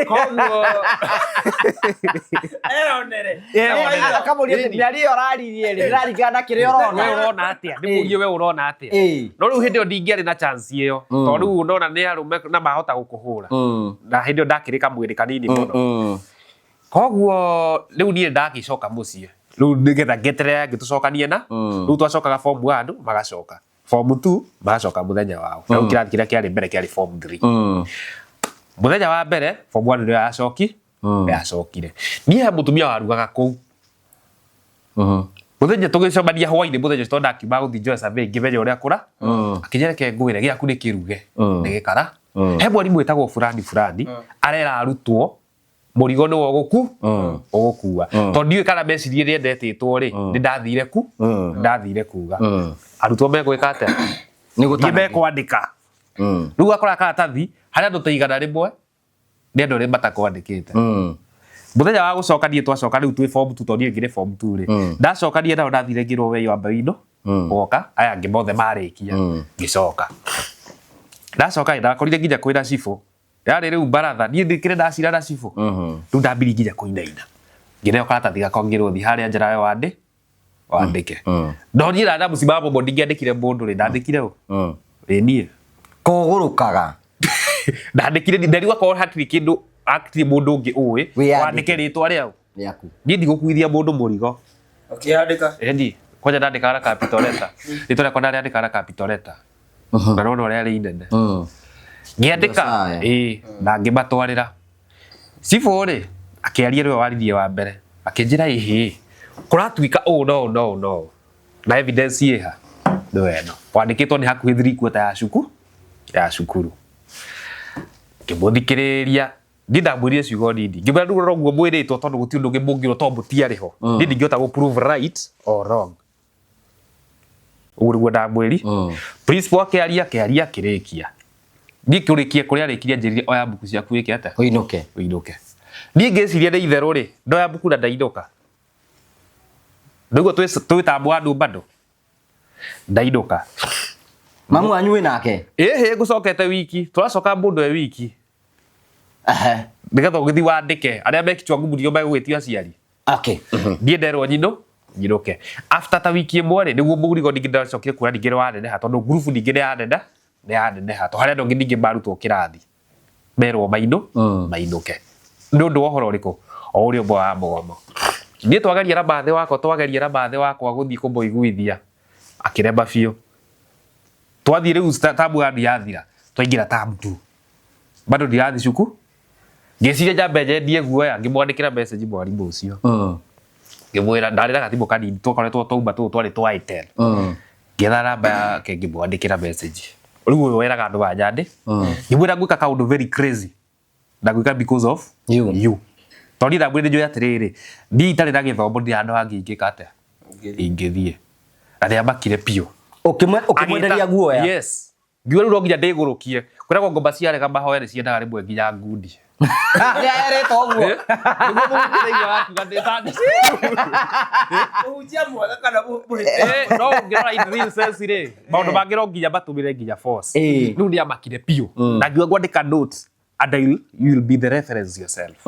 Koguo Eyonere. Eyonere. Akamũria atĩ mĩario ĩyo ũraririe rĩ, nĩraringana na kĩrĩa ũrona. We ũrona atĩa? Ndĩmũrie, we ũrona atĩa? No rĩu hĩndĩ ĩyo ndingĩarĩ na chance ĩyo, tondũ rĩu ndona nĩ arũme na mahota gũkũhũra, na hĩndĩ ĩyo ndakĩrĩ kamwĩrĩ kanini mũno. Koguo rĩu niĩ ndagĩcoka mũciĩ rĩu nĩgetha ngeterere angĩ tũcokanie na rĩu twacokaga form 1 magacoka form 2, magacoka mũthenya wao, na rĩu kĩrathi kĩrĩa kĩarĩ mbere kĩarĩ form 3. Mũthenya wa mbere form 1 nĩyo yacokire. Niĩ he mũtumia warugaga kũu. Mũthenya tũgĩcemania hwainĩ, mũthenya ũcio tondũ ndakiuma gũthiĩ njoe survey ngĩmenya ũrĩa kũra, akĩnjĩra, reke ngwĩre, gĩaku nĩ kĩruge nĩ gĩkara, he mwarimũ wĩtagwo fulani fulani arera arutwo mũrigo nĩwe ũgũkua, tondũ ndiũĩ kana mecirie rĩrĩa ndetĩtwo rĩ, nĩ ndathire ku ndathire kuga arutwo megwĩka atĩa. Nĩ Niĩ gũtana. mekwandĩka. Rĩu ũgakora karatathi harĩa andũ ta 100 nĩ andũ arĩa matakwandĩkĩte. Mũthenya wa gũcoka niĩ twacoka rĩu twĩ form 2, tondũ niĩ ngĩrĩ form 2 rĩ, ndacokanie nao, ndathire ngĩrwo, we wamba wino woka, aya angĩ mothe marĩkia. Ngĩcoka, ndacoka ĩ, ndakorire nginya kwĩna cibũ yarĩ rĩu baratha. Niĩ ndĩkĩrĩ ndacira na cibũ, rĩu ndambirie nginya kũinaina, ngĩneo karatathi gakwa, ngĩrwo thiĩ harĩa njĩra we wandĩke. No niĩ na mũcimamo mũno, ndingĩandĩkire mũndũ rĩ, ndandĩkire ũ ĩ niĩ. Kũgũrũkaga. Ndandĩkire ndariu akorwo hatirĩ kĩndũ, hatirĩ mũndũ ũngĩ ũĩ. Wĩyandĩke. Wandĩke rĩtwa rĩao. Rĩaku. Niĩ ndigũkuithia mũndũ mũrigo. Ũkĩandĩka. Ĩni kwanja ndandĩkaga na capital letter, rĩtwa rĩakwa ndarĩandĩkaga na capital letter, na nona ũrĩa rĩ inene. Ngĩandĩka. Josiah. Ĩĩ, na ngĩmatwarĩra. Cibũ rĩ akĩaria, nĩwe waririe wa mbere, akĩnjĩra, ĩhĩ, kũratuĩka ũũ no ũũ no ũũ no ũũ, na evidence ĩha nĩwe ĩno wandĩkĩtwo nĩ hakuhĩ 3/4 ya cukuru. Ngĩmũthikĩrĩria. Niĩ ndamwĩrire ciugo nini, ngĩmwĩra rĩu ũguo mwĩrĩtwo, tondũ gũtirĩ ũndũ ũngĩ mũngĩrwo, tondũ mũtiarĩ ho, niĩ ndingĩhota gũ prove right or wrong. Ũguo nĩguo ndamwĩri. Principal akĩaria akĩaria akĩrĩkia. Niĩ kũrĩkia kũrĩa arĩkirie anjĩrire oya mbuku ciaku wĩke atĩa? Ũinũke. Ũinũke. Niĩ ngĩciria nĩ itherũ rĩ, ndoya mbuku na ndainũka. Nĩguo twĩ term one bado. Ndainũka. Mamu wanyu wĩ nake? Ĩhĩ ngũcokete wiki, tũracoka mũndũ e wiki. Nĩgetha ũgĩthiĩ wandĩke arĩa me kichwa ngumu ndio megũgĩtio aciari. Okay. Niĩ nderwo nyinũke. After ta wiki ĩmwe rĩ, nĩguo mũrigo ningĩ ndacokire kuona ningĩ nĩ waneneha tondũ ngurubu ningĩ nĩ yaneneha nĩ yaneneha tondũ harĩ andũ angĩ ningĩ marutwo kĩrathi merwo mainũke. Nĩ ũndũ wa ũhoro ũrĩkũ? O ũrĩa ũmwe wa mũgomo. Niĩ twageria na mathĩ wakwa twageria na mathĩ wakwa gũthiĩ kũmũiguithia akĩrema biũ. Twathiĩ rĩu term one yathira twaingĩra term two. Bado ndirathiĩ cukuru. Ngĩciria njambe nyendie guoya ngĩmwandĩkĩra message mwarimũ ũcio. Ngĩmwĩra ndarĩ na gathimũ kanini twakoretwo twauma tũũ twarĩ twa Itel. Ngĩetha namba yake ngĩmwandĩkĩra message. Rĩu ũyũ weraga andũ manyandĩ. Ngĩmwĩra ngwĩka kaũndũ very crazy. Na ngwĩka because of You. you. Tondũ niĩ ndamwĩrire nĩnjũĩ atĩrĩrĩ, niĩ itarĩ na gĩthomo ndirĩ handũ hangĩ ingĩka atĩa? Ingĩthiĩ. Na nĩamakire biũ. Ũkĩmwenderia guoya? Yes. Ngiuga rĩu no nginya ndĩgũrũkie. Kwĩragwo ngoma ciarega mahoya nĩ ciendaga rĩmwe nginya ngundi. Nĩerĩtwo ũguo. Nĩguo mũhunjia wakiuga ndĩ Sunday school. Mũhunjia mwega kana mũhĩtia? No ũngĩrora in real sense rĩ, maũndũ mangĩ no nginya matũmĩre nginya force. Rĩu nĩamakire biũ. Na ngiuga ngwandĩka notes and you will be the reference yourself.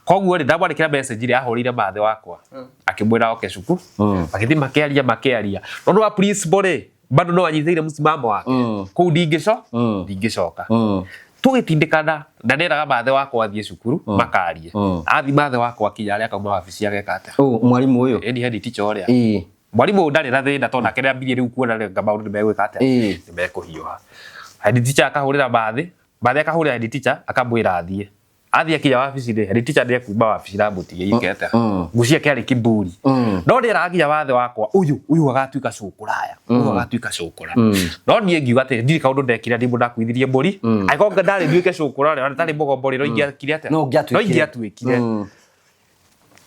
Koguo rĩ, ndamwandĩkĩra message rĩ, ahũrĩire mathĩ wakwa. Akĩmwĩra oke cukuru. Magĩthiĩ makĩaria makĩaria. No nĩ wa principal rĩ, bado no anyitĩire msimamo wake. Kũu ndingĩcoka. Tũgĩtindĩkana na nĩeraga mathĩ wakwa athiĩ cukuru makarie. Athiĩ mathĩ wakwa akinya harĩa akauma wabici ageka atĩa? Ũ, mwarimũ ũyũ? Ĩni head teacher ũrĩa. Mwarimũ ũyũ ndarĩ na thĩna tondũ nake nĩambirie rĩu kuona rĩ maũndũ nĩmegwĩka atĩa? Nĩmekũhiũha. Head teacher akahũrĩra mathĩ, mathĩ akahũrĩra head teacher akamwĩra athiĩ. Athiĩ akinya wabici rĩ, head teacher nĩekuma wabici na amũtige ike atĩa? Ngwĩciria kĩarĩ kiburi. No nĩeraga nginya wathe wakwa ũyũ ũyũ agatuĩka cũkũraya, ũyũ agatuĩka cũkũra. No niĩ ngiuga atĩrĩ, ndirĩ kaũndũ ndekire ndĩ mũndũ ndakuithirie mbũri. Angĩkorwo ndarĩ nduĩke cũkũra rĩ, ona ndarĩ mũgombo rĩ, no ingĩakire atĩa? No ũngĩatuĩkire. No ingĩatuĩkire.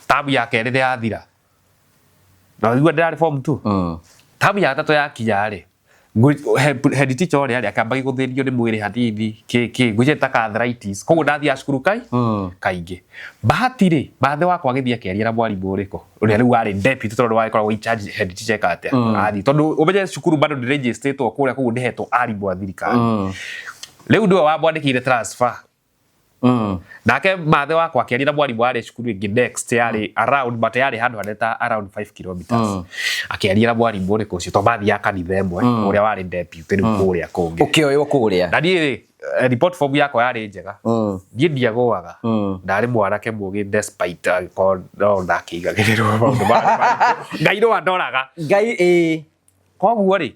Tamu ya kerĩ nĩ yathira. Na ũigua ndĩrarĩ form 2. Tamu ya gatatũ yakinya rĩ, head teacher ũrĩa rĩ, akĩamba gũthĩnio nĩ mwĩrĩ hanini kĩ kĩ ngwĩciria ta arthritis. Koguo ndathiaga cukuru kaingĩ. Bahati rĩ, mathĩ wakwa agĩthiĩ akĩaria na mwarimũ ũrĩkũ ũrĩa rĩu warĩ deputy tondũ wagĩkoragwo in charge head teacher eka atĩa? Athiĩ tondũ ũmenye cukuru bado ndĩregisterĩtwo kũrĩa koguo ndĩhetwo arimũ a thirikari. Rĩu nĩwe wamwandĩkĩire transfer. Nake mathe wakwa akĩaria na mwarimũ warĩ cukuru ĩngĩ next yarĩ around but yarĩ handũ hanene ta around 5 kilometers. Akĩaria na mwarimũ ũrĩkũ ũcio tondũ mathiaga kanitha ĩmwe ũrĩa warĩ deputy rĩu kũrĩa kũngĩ. Ũkĩoywo kũrĩa. Na niĩ rĩ, report form yakwa yarĩ njega. Niĩ ndiagũaga. Ndarĩ mwanake mũgĩ despite angĩkorwo no ndakĩigagĩrĩrwo maũndũ marĩ. Ngai no andoraga. Ngai ĩĩ. Koguo rĩ,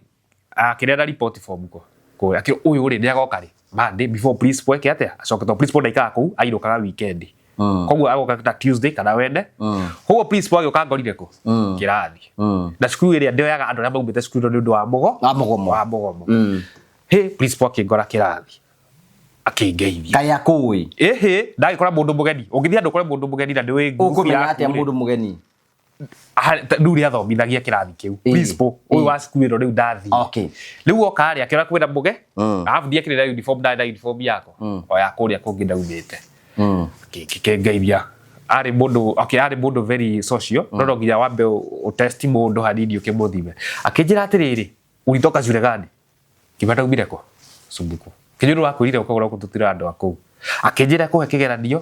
akĩrĩa report form ko. Kũrĩa akĩrwo ũyũ rĩ nĩagoka rĩ Monday before principal eke atĩa acoke tondũ principal ndaikaraga kũu ainũkaga weekend. Koguo agoka ta Tuesday kana Wednesday. Koguo principal agĩũka ngorire kũ? Kĩrathi. Na cukuru ĩrĩa ndĩoyaga andũ arĩa maumĩte cukuru ĩno nĩ ũndũ wa mũgo Wa mũgomo. Wa mũgomo. Hĩ principal akĩngora kĩrathi. Akĩngeithia. Kaĩ akũĩ? Ĩhĩ ndagĩkora mũndũ mũgeni. Ũngĩthiĩ handũ ũkore mũndũ mũgeni na nĩũĩ ngurubu Ũkũmenya yaku atĩa rĩ. mũndũ mũgeni? Rĩu rĩathomithagia kĩrathi kĩu. Principal ũyũ wa cukuru ĩno rĩu ndathiĩ. Okay. Rĩu oka rĩ akĩona kwĩna mũge. Arabu ndiekĩrĩra uniform ndarĩ na uniform yakwa. O ya kũrĩa kũngĩ ndaumĩte. Kĩngeithia. Arĩ mũndũ okay arĩ mũndũ very social no no nginya wambe ũtesti mũndũ hanini ũkĩmũthime. Akĩnjĩra atĩrĩrĩ, ulitoka shule gani? Ngiuga ndaumire kũ? Sumbuku. Kĩnjũru wakwĩrire ũkagũra gũkũ tũtira andũ a kũu. Akĩnjĩra kũhe kĩgeranio.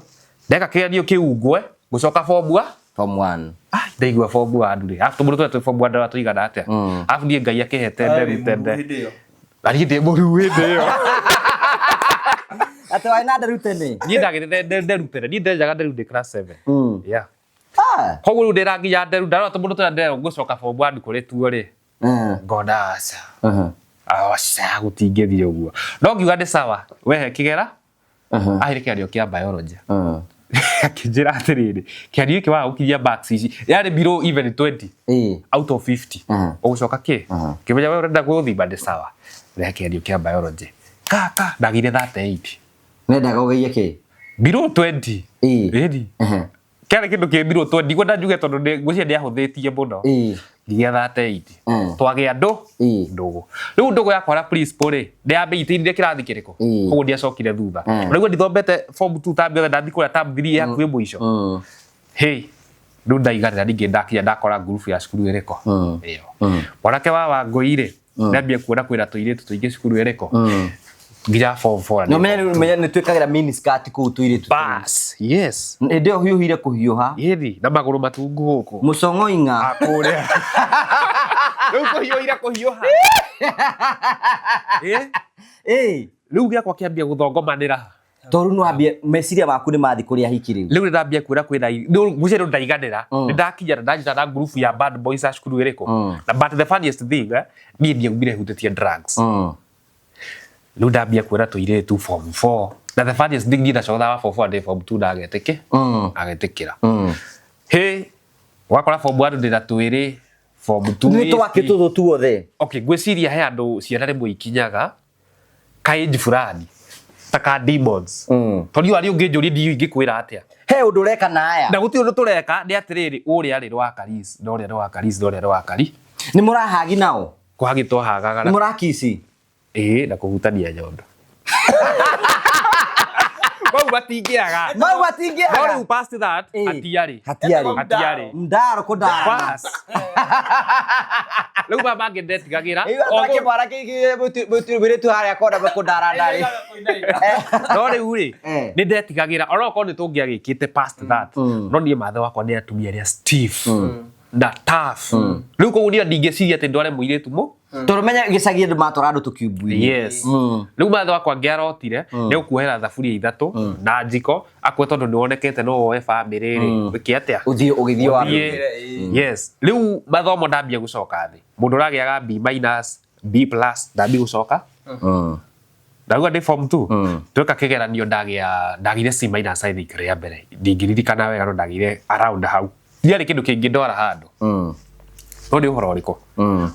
Ndeka kĩgeranio kĩu ngwe, ngũcoka form 1. Form 1. Ah, ndaigua form 1 rĩ. Arabu tũmũndũ tũrĩa twĩ form 1 ndara tũigana atĩa? Arabu niĩ Ngai akĩhete nderu tene. Na niĩ ndĩ mũruu hĩndĩ ĩyo. Atĩ warĩ na nderu tene? Niĩ ndagĩte nderu tene. Niĩ ndenjaga nderu ndĩ class 7. Yeah. Ah. Koguo rĩu ndĩra nginya nderu ndarora tũmũndũ tũrĩa ndĩrerwo ngũcoka form 1 kũrĩ tuo rĩ. Ngona aca. Aca gũtingĩthiĩ ũguo. No ngiuga nĩ sawa. Wehe kĩgera. Aheire kĩgeranio kĩa biology. Akĩnjĩra atĩrĩrĩ, kĩgeranio gĩkĩ waga gũkinyia marks ici, yarĩ below even 20 out of 50. Ũgũcoka kĩ? Ngĩmenya we ũrenda gũthima nĩ sawa. Rehe kĩgeranio kĩa biology. Kaka, ndagĩire 38. Nendaga ũgerie kĩ? Below 20. Ĩni. Kĩarĩ kĩndũ kĩ below 20. Ndikwenda njuge tondũ ngwĩciria nĩahũthĩtie mũno. Nginya 38. Twagĩa ndũ ndũgũ. Rĩu ndũgũ yakwa na principal rĩ, ndĩambĩitĩrire kĩrathi kĩrĩkũ? Koguo ndiacokire thutha. Rĩu ndithombete form 2 term yothe, ndathiĩ kũrĩa term 3 ĩ hakuhĩ mũico. Hey, rĩu ndaiganĩra ningĩ ndakinya ndakora ngurubu ya cukuru ĩrĩkũ? Ĩyo. Mwanake wa Wangũi rĩ, ndambia kuona kwĩna tũirĩtu tũingĩ cukuru ĩrĩkũ? Nginya form 4. No menya nĩ twĩkagĩra mini skirt kũu tũirĩtu. Bas, yes. Hĩndĩ ĩyo hiũhire kũhiũha. Ĩthi, na magũrũ matungu gũkũ. Mũcong'oing'a. Kũrĩa. Rĩu kũhiũhire kũhiũha. Ĩ? Ĩ. Rĩu gĩakwa kĩambia gũthongomanĩra. Tondũ nĩ wambia meciria maku nĩ mathiĩ kũrĩa hiki rĩu. Rĩu nĩndambia kuona kwĩna ngwĩciria rĩu ndaiganĩra. Nĩndakinya na ndanyita na ngurubu ya bad boys a cukuru ĩrĩkũ. Na but the funniest thing, niĩ ndiaumire hutĩtie drugs. Rĩu ndambia kuona tũirĩtu form 4. Na the funniest thing, niĩ ndacogothaga form 4 ndĩ form 2 ndagetĩkĩ. Agetĩkĩra. Hĩ, wakora form 1 ndĩna twĩrĩ, form 2 Nĩ twakĩ tũthũ tuothe. Okay, ngwĩciria he andũ ciana rĩmwe ikinyaga ka age fulani ta ka demons. Tondũ arĩa ũngĩnjũria ndiũĩ ingĩkwĩra atĩa. He ũndũ ũreka na aya. Na gũtirĩ ũndũ tũreka, nĩ atĩrĩrĩ, ũrĩa rĩ rwa Karis, na ũrĩa rwa Karis, na ũrĩa rwa Kari. Nĩ mũrahagi nao? Kũhagi twahagaga. Nĩ mũrakici? Ĩĩ, na kũhutania nyondo. Mau matingĩaga. Mau matingĩaga. No rĩu past that, hatiarĩ. Hatiarĩ. Hatiarĩ. Ndaro kũndara. Pass. Rĩu maya mangĩ ndetigagĩra. Kĩmwana mũirĩtu harĩa kona kũndara ndarĩ. No rĩu rĩ, nĩ ndetigagĩra. Ona okorwo nĩ tũngĩagĩkĩte past that, no niĩ mathe wakwa nĩ atumia arĩa stiff na tough. Rĩu koguo niĩ ndingĩciria atĩ ndware mũirĩtu mũ. Tondũ menya gĩcagi andũ matwara andũ tũkiumbu-inĩ. Yes. Rĩu mathe wakwa angĩarotire nĩ gũkuohera thaburia ithatũ na njiko akue, tondũ nĩ wonekete no woe bamĩrĩ rĩ, wĩke atĩa? Ũthiĩ ũgĩthiĩ wa Ũthiĩ. Yes. Rĩu mathomo ndambia gũcoka thĩ. Mũndũ ũragĩaga B minus, B plus, ndambia gũcoka. Ndauga ndĩ form 2. Tweka kĩgeranio ndagĩire C minus, I think rĩa mbere. Ndingĩririkana wega no ndagĩire around hau. Ndiarĩ kĩndũ kĩngĩndwara handũ. No nĩ ũhoro ũrĩkũ?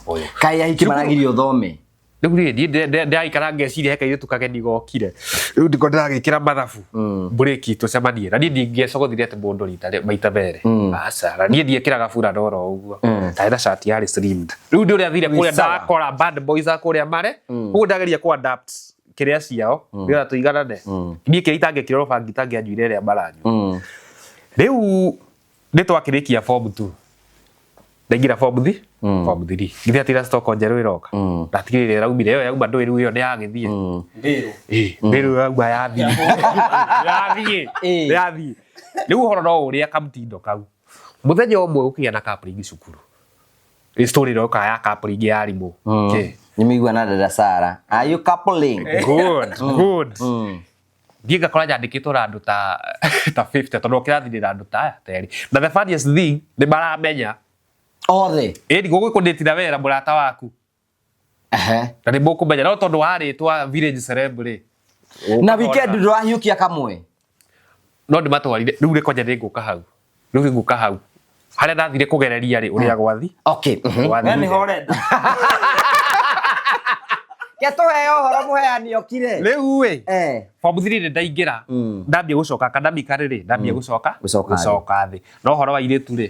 Ũyũ. Kaĩ ahiki maragirio ũthome? Rĩu rĩ, niĩ ndĩraikara ngeciria he kairĩtu kageni gokire. Rĩu ndiko ndĩragĩkĩra mathabu. Mburĩki tũcemanie. Na niĩ ndingĩacogothire atĩ mũndũ rita maita merĩ. Aca. Na niĩ ndiekĩraga burana oro ũguo. Ndarĩ na cati yarĩ slimmed. Rĩu ndĩ ũrĩa thire kũrĩa ndakora bad boys a kũrĩa mare. Koguo ndageria kũ adapt kĩrĩa ciao nĩgetha tũiganane. Niĩ kĩrĩa itangĩkĩra rũbangi itangĩanyuire ĩrĩa maranyua. Rĩu nĩ twakĩrĩkia form 2. Ndaingĩra form 3, form 3. Githĩ atĩ stock njerũ ĩroka. Ndatigĩrĩra ĩraumire ĩyo yauma ndũĩ rĩu ĩyo nĩ yagĩthiĩ. Ndĩrũ. Ĩ, ndĩrũ yauma yathiĩ. Yathiĩ. Yathiĩ. Rĩu ũhoro no ũrĩa kamtindo kau. Mũthenya ũmwe gũkĩgĩa na coupling cukuru. Ĩ story ĩroka ya coupling ya arimũ. Okay. Nĩ mĩigua na dada Sara. Are you coupling? Good, good. Thiĩ ngakora nyandĩkĩtwo na andũ ta 50 tondũ kĩrathi na andũ ta aya terĩ. Na the funniest thing nĩ maramenya. Othe. Ĩni gũgũkũndĩtira wĩra mũrata waku. Na nĩ mũkũmenya no tondũ warĩtwa village celeb rĩ. Na weekend ndũrahiũkia kamwe. No ndĩmatwarire rĩu rĩ kwanja nĩ ngũka hau. Rĩu nĩ ngũka hau. Harĩa ndathire kũgereria rĩ ũrĩa gwathi. Okay. We nĩho ũrenda. Ke tũheo ũhoro mũheani okire. Rĩu ĩ. Form 3 nĩ ndaingĩra. Ndambia gũcoka academically rĩ, ndambia gũcoka gũcoka thĩ. No ũhoro wa airĩtu rĩ,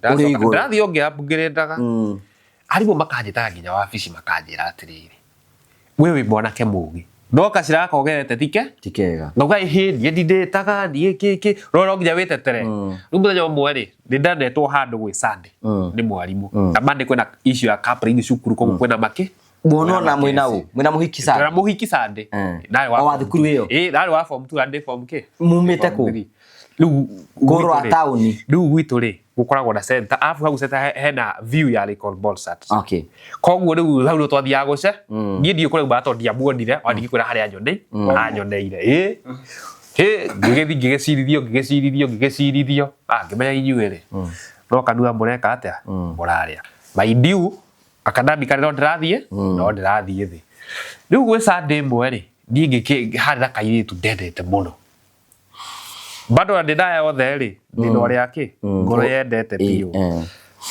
ndĩrathiĩ o ngĩupgradaga. Arimũ makanjĩtaga nginya wabici makanjĩra atĩrĩrĩ, we wĩ mwanake mũgĩ. No gacĩra gaka ũgerete tike? Ti kega. Ngauga ĩhĩ, niĩ ndindĩtaga, niĩ kĩ. No nginya wĩtetere. Rĩu mũthenya ũmwe rĩ, nĩ ndanetwo handũ gwĩ Sunday nĩ mwarimũ. Na Monday kwĩna issue ya coupling cukuru koguo kwĩna makĩ. Muonwo na mwĩna ũ? Mwĩna mũhiki Sunday? Twĩna mũhiki Sunday. Ndarĩ wa thukuru ĩyo? Ĩ, ndarĩ wa form 2 na ndĩ form kĩ? Mumĩte kũ? Rĩu Kũrwa taũni. Rĩu gwitũ rĩ, gũkoragwo na center, arabu hau center hena view ya Lake Olbolosat. Okay. Koguo rĩu hau nĩho twathiaga gũce. Niĩ ndiũĩ kũrĩa aumaga tondũ ndiamuonire, ona ndingĩkwĩra harĩa anyoneire. Ĩ, ĩ, ngĩgĩthiĩ ngĩgĩcirithio, ngĩgĩcirithio, ngĩgĩcirithio. Ah, ngĩmenya inyuĩ rĩ, no kanua mũreka atĩa? Mũrarĩa. Mind you, academically no ndĩrathiĩ, no ndĩrathiĩ thĩ. Rĩu gwĩ Sunday ĩmwe rĩ, niĩ harĩ na kairĩtu ndendete mũno. Bado na ndĩna yothe rĩ, ndĩna ũrĩa kĩ, ngoro yendete biũ.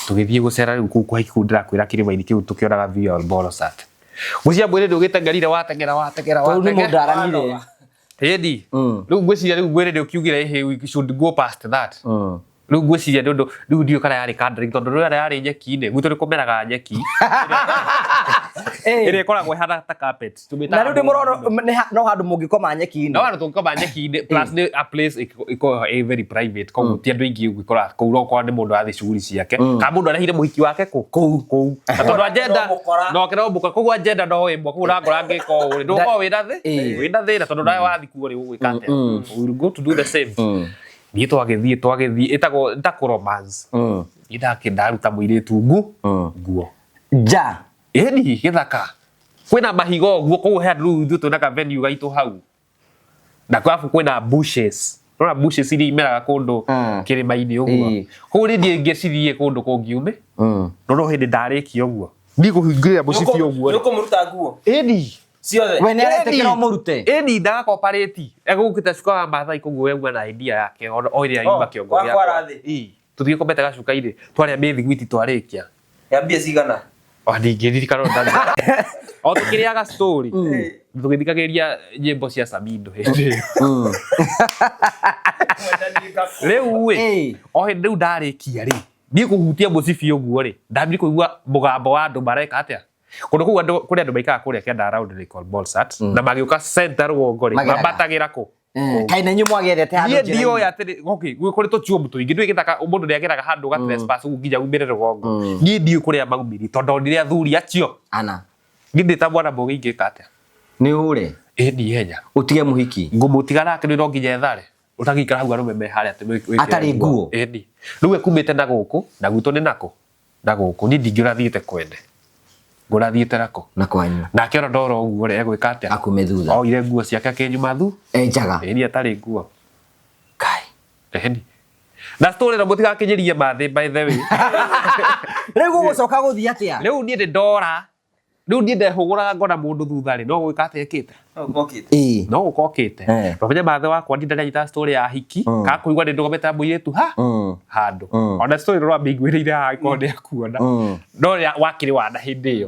Tũgĩthiĩ gũcera rĩu kũu kũhaiku kũu ndĩrakwĩra kĩrĩma-inĩ kĩu tũkĩonaga view ya Olbolosat. Ngwĩciria mwĩrĩ ndũgĩteng'erire wateng'era wateng'era Tondũ nĩ wateng'era. mũndũ aramire. Ĩni. Rĩu ngwĩciria rĩu mwĩrĩ nĩũkiugire ĩhĩ we should go past that. Rĩu ngwĩciria nĩ ũndũ rĩu ndiũĩ kana yarĩ catering tondũ rĩrĩa yarĩ nyeki-inĩ gwitũ nĩ kũmeraga nyeki ĩrĩa ĩkoragwo ĩhana ta carpet. Tũmĩtaga Na rĩu ndĩ mũroro no handũ mũngĩkoma nyeki-inĩ. No handũ tũngĩkoma nyeki-inĩ, plus nĩ a place ĩkoragwo ĩ very private, koguo ti andũ aingĩ ũngĩkora kũu, no ũkora nĩ mũndũ arathiĩ shughuli ciake kana mũndũ arehire mũhiki wake kũ kũu kũu, na tondũ agenda No mũkora. no kĩro mũkora, koguo agenda no ĩmwe, koguo ũrangora ngĩka ũũ rĩ, ndũgũkorwo wĩna thĩ wĩna thĩna tondũ nawe wathiĩ kuo rĩ, ũgwĩka atĩa? We will go to do the same. Niĩ twagĩthiĩ ĩtagwo ĩtagwo romance. Niĩ ndaruta mũirĩtu nguo Nja. Ĩni gĩthaka kwĩna mahiga ũguo, koguo he andũ rĩu ithuĩ twĩna ka venue gaitũ hau, na arabu kwĩna bushes, nona bushes iria imeraga kũndũ kĩrĩma-inĩ ũguo. Koguo niĩ ndingĩcirie kũndũ kũngiume, no no hĩndĩ ndarĩkia ũguo niĩ kũhingĩrĩra mũcibi ũguo Nĩ ũkũmũruta nguo ĩni. Ciothe? We nĩ aretĩkĩra ũmũrute? Ĩni, ndagakoparĩti egũkĩte cuka wa Mathai, koguo we auma na idea yake o ĩrĩa yuma Oh, kĩongo wa kwara gĩakwa. thĩ. Ĩ, tũthiĩ komete gacuka-inĩ, twarĩa mĩthiguiti twarĩkia. Ya mbia cigana? O ndingĩririkana ũrĩa o tũkĩrĩaga story tũgĩthikagĩrĩria nyĩmbo cia Samido hĩndĩ ĩyo. Rĩu ĩ, o hĩndĩ rĩu ndarĩkia rĩ, niĩ kũhutia mũcibi ũguo rĩ, ndambire kũigua mũgambo wa andũ mareka atĩa kũndũ kũu, andũ kũrĩ andũ maikaraga kũrĩa kĩanda around Lake Bolsat, na magĩũka center rũgongo rĩ, Mageraga. mambatagĩra kũ? Kaĩ na inyuĩ mwagethete handũ Niĩ njĩra-inĩ? ndioĩ atĩrĩ, okay, kũrĩ tũchuo tũingĩ ndũĩ gĩthaka mũndũ nĩageraga handũ ga trespass ũguo nginya umĩre rũgongo. Niĩ ndiũĩ kũrĩa maumire tondũ ndonire athuri acio. Ana. Niĩ ndĩ ta mwana mũgĩ ingĩka atĩa? Nĩ ũre. Ĩ, ni ihenya. Ũtige mũhiki. Ngũmũtiga nake nĩ no nginya ethare ũtangĩikara hau arũme me harĩa atĩ wĩkĩre Atarĩ nguo. Ĩni rĩu ekumĩte na gũkũ na gwitũ nĩ nakũ na gũkũ, niĩ ndingĩũra thiĩte kwene, ngũra thiĩte nakũ? Na kwanyu. Nake ona ndora ũguo rĩ, egwĩka atĩa? Akume thutha. Oire nguo ciake akĩnyuma thu. E njaga. Ĩni, atarĩ nguo. Kai. Ĩni, na story na mũtigakinyĩrie mathĩ, by the way. Rĩu gũgũcoka gũthiĩ atĩa? Rĩu niĩ ndĩ ndora, rĩu niĩ ndehũgũraga ngona mũndũ thutha rĩ, no gwĩka atĩa ĩkĩte? No ũkokĩte. Ĩĩ. No gũkokĩte. Ndũmenye mathe wakwa ndinda ndanyita story ya hiki kana kũigua nĩ ndũgamĩte na mũirĩtu ha handũ, ona story ĩno rwamĩiguĩrĩire haha ĩkorwo nĩ akuona, no rĩa wakĩrĩ wana hĩndĩ ĩyo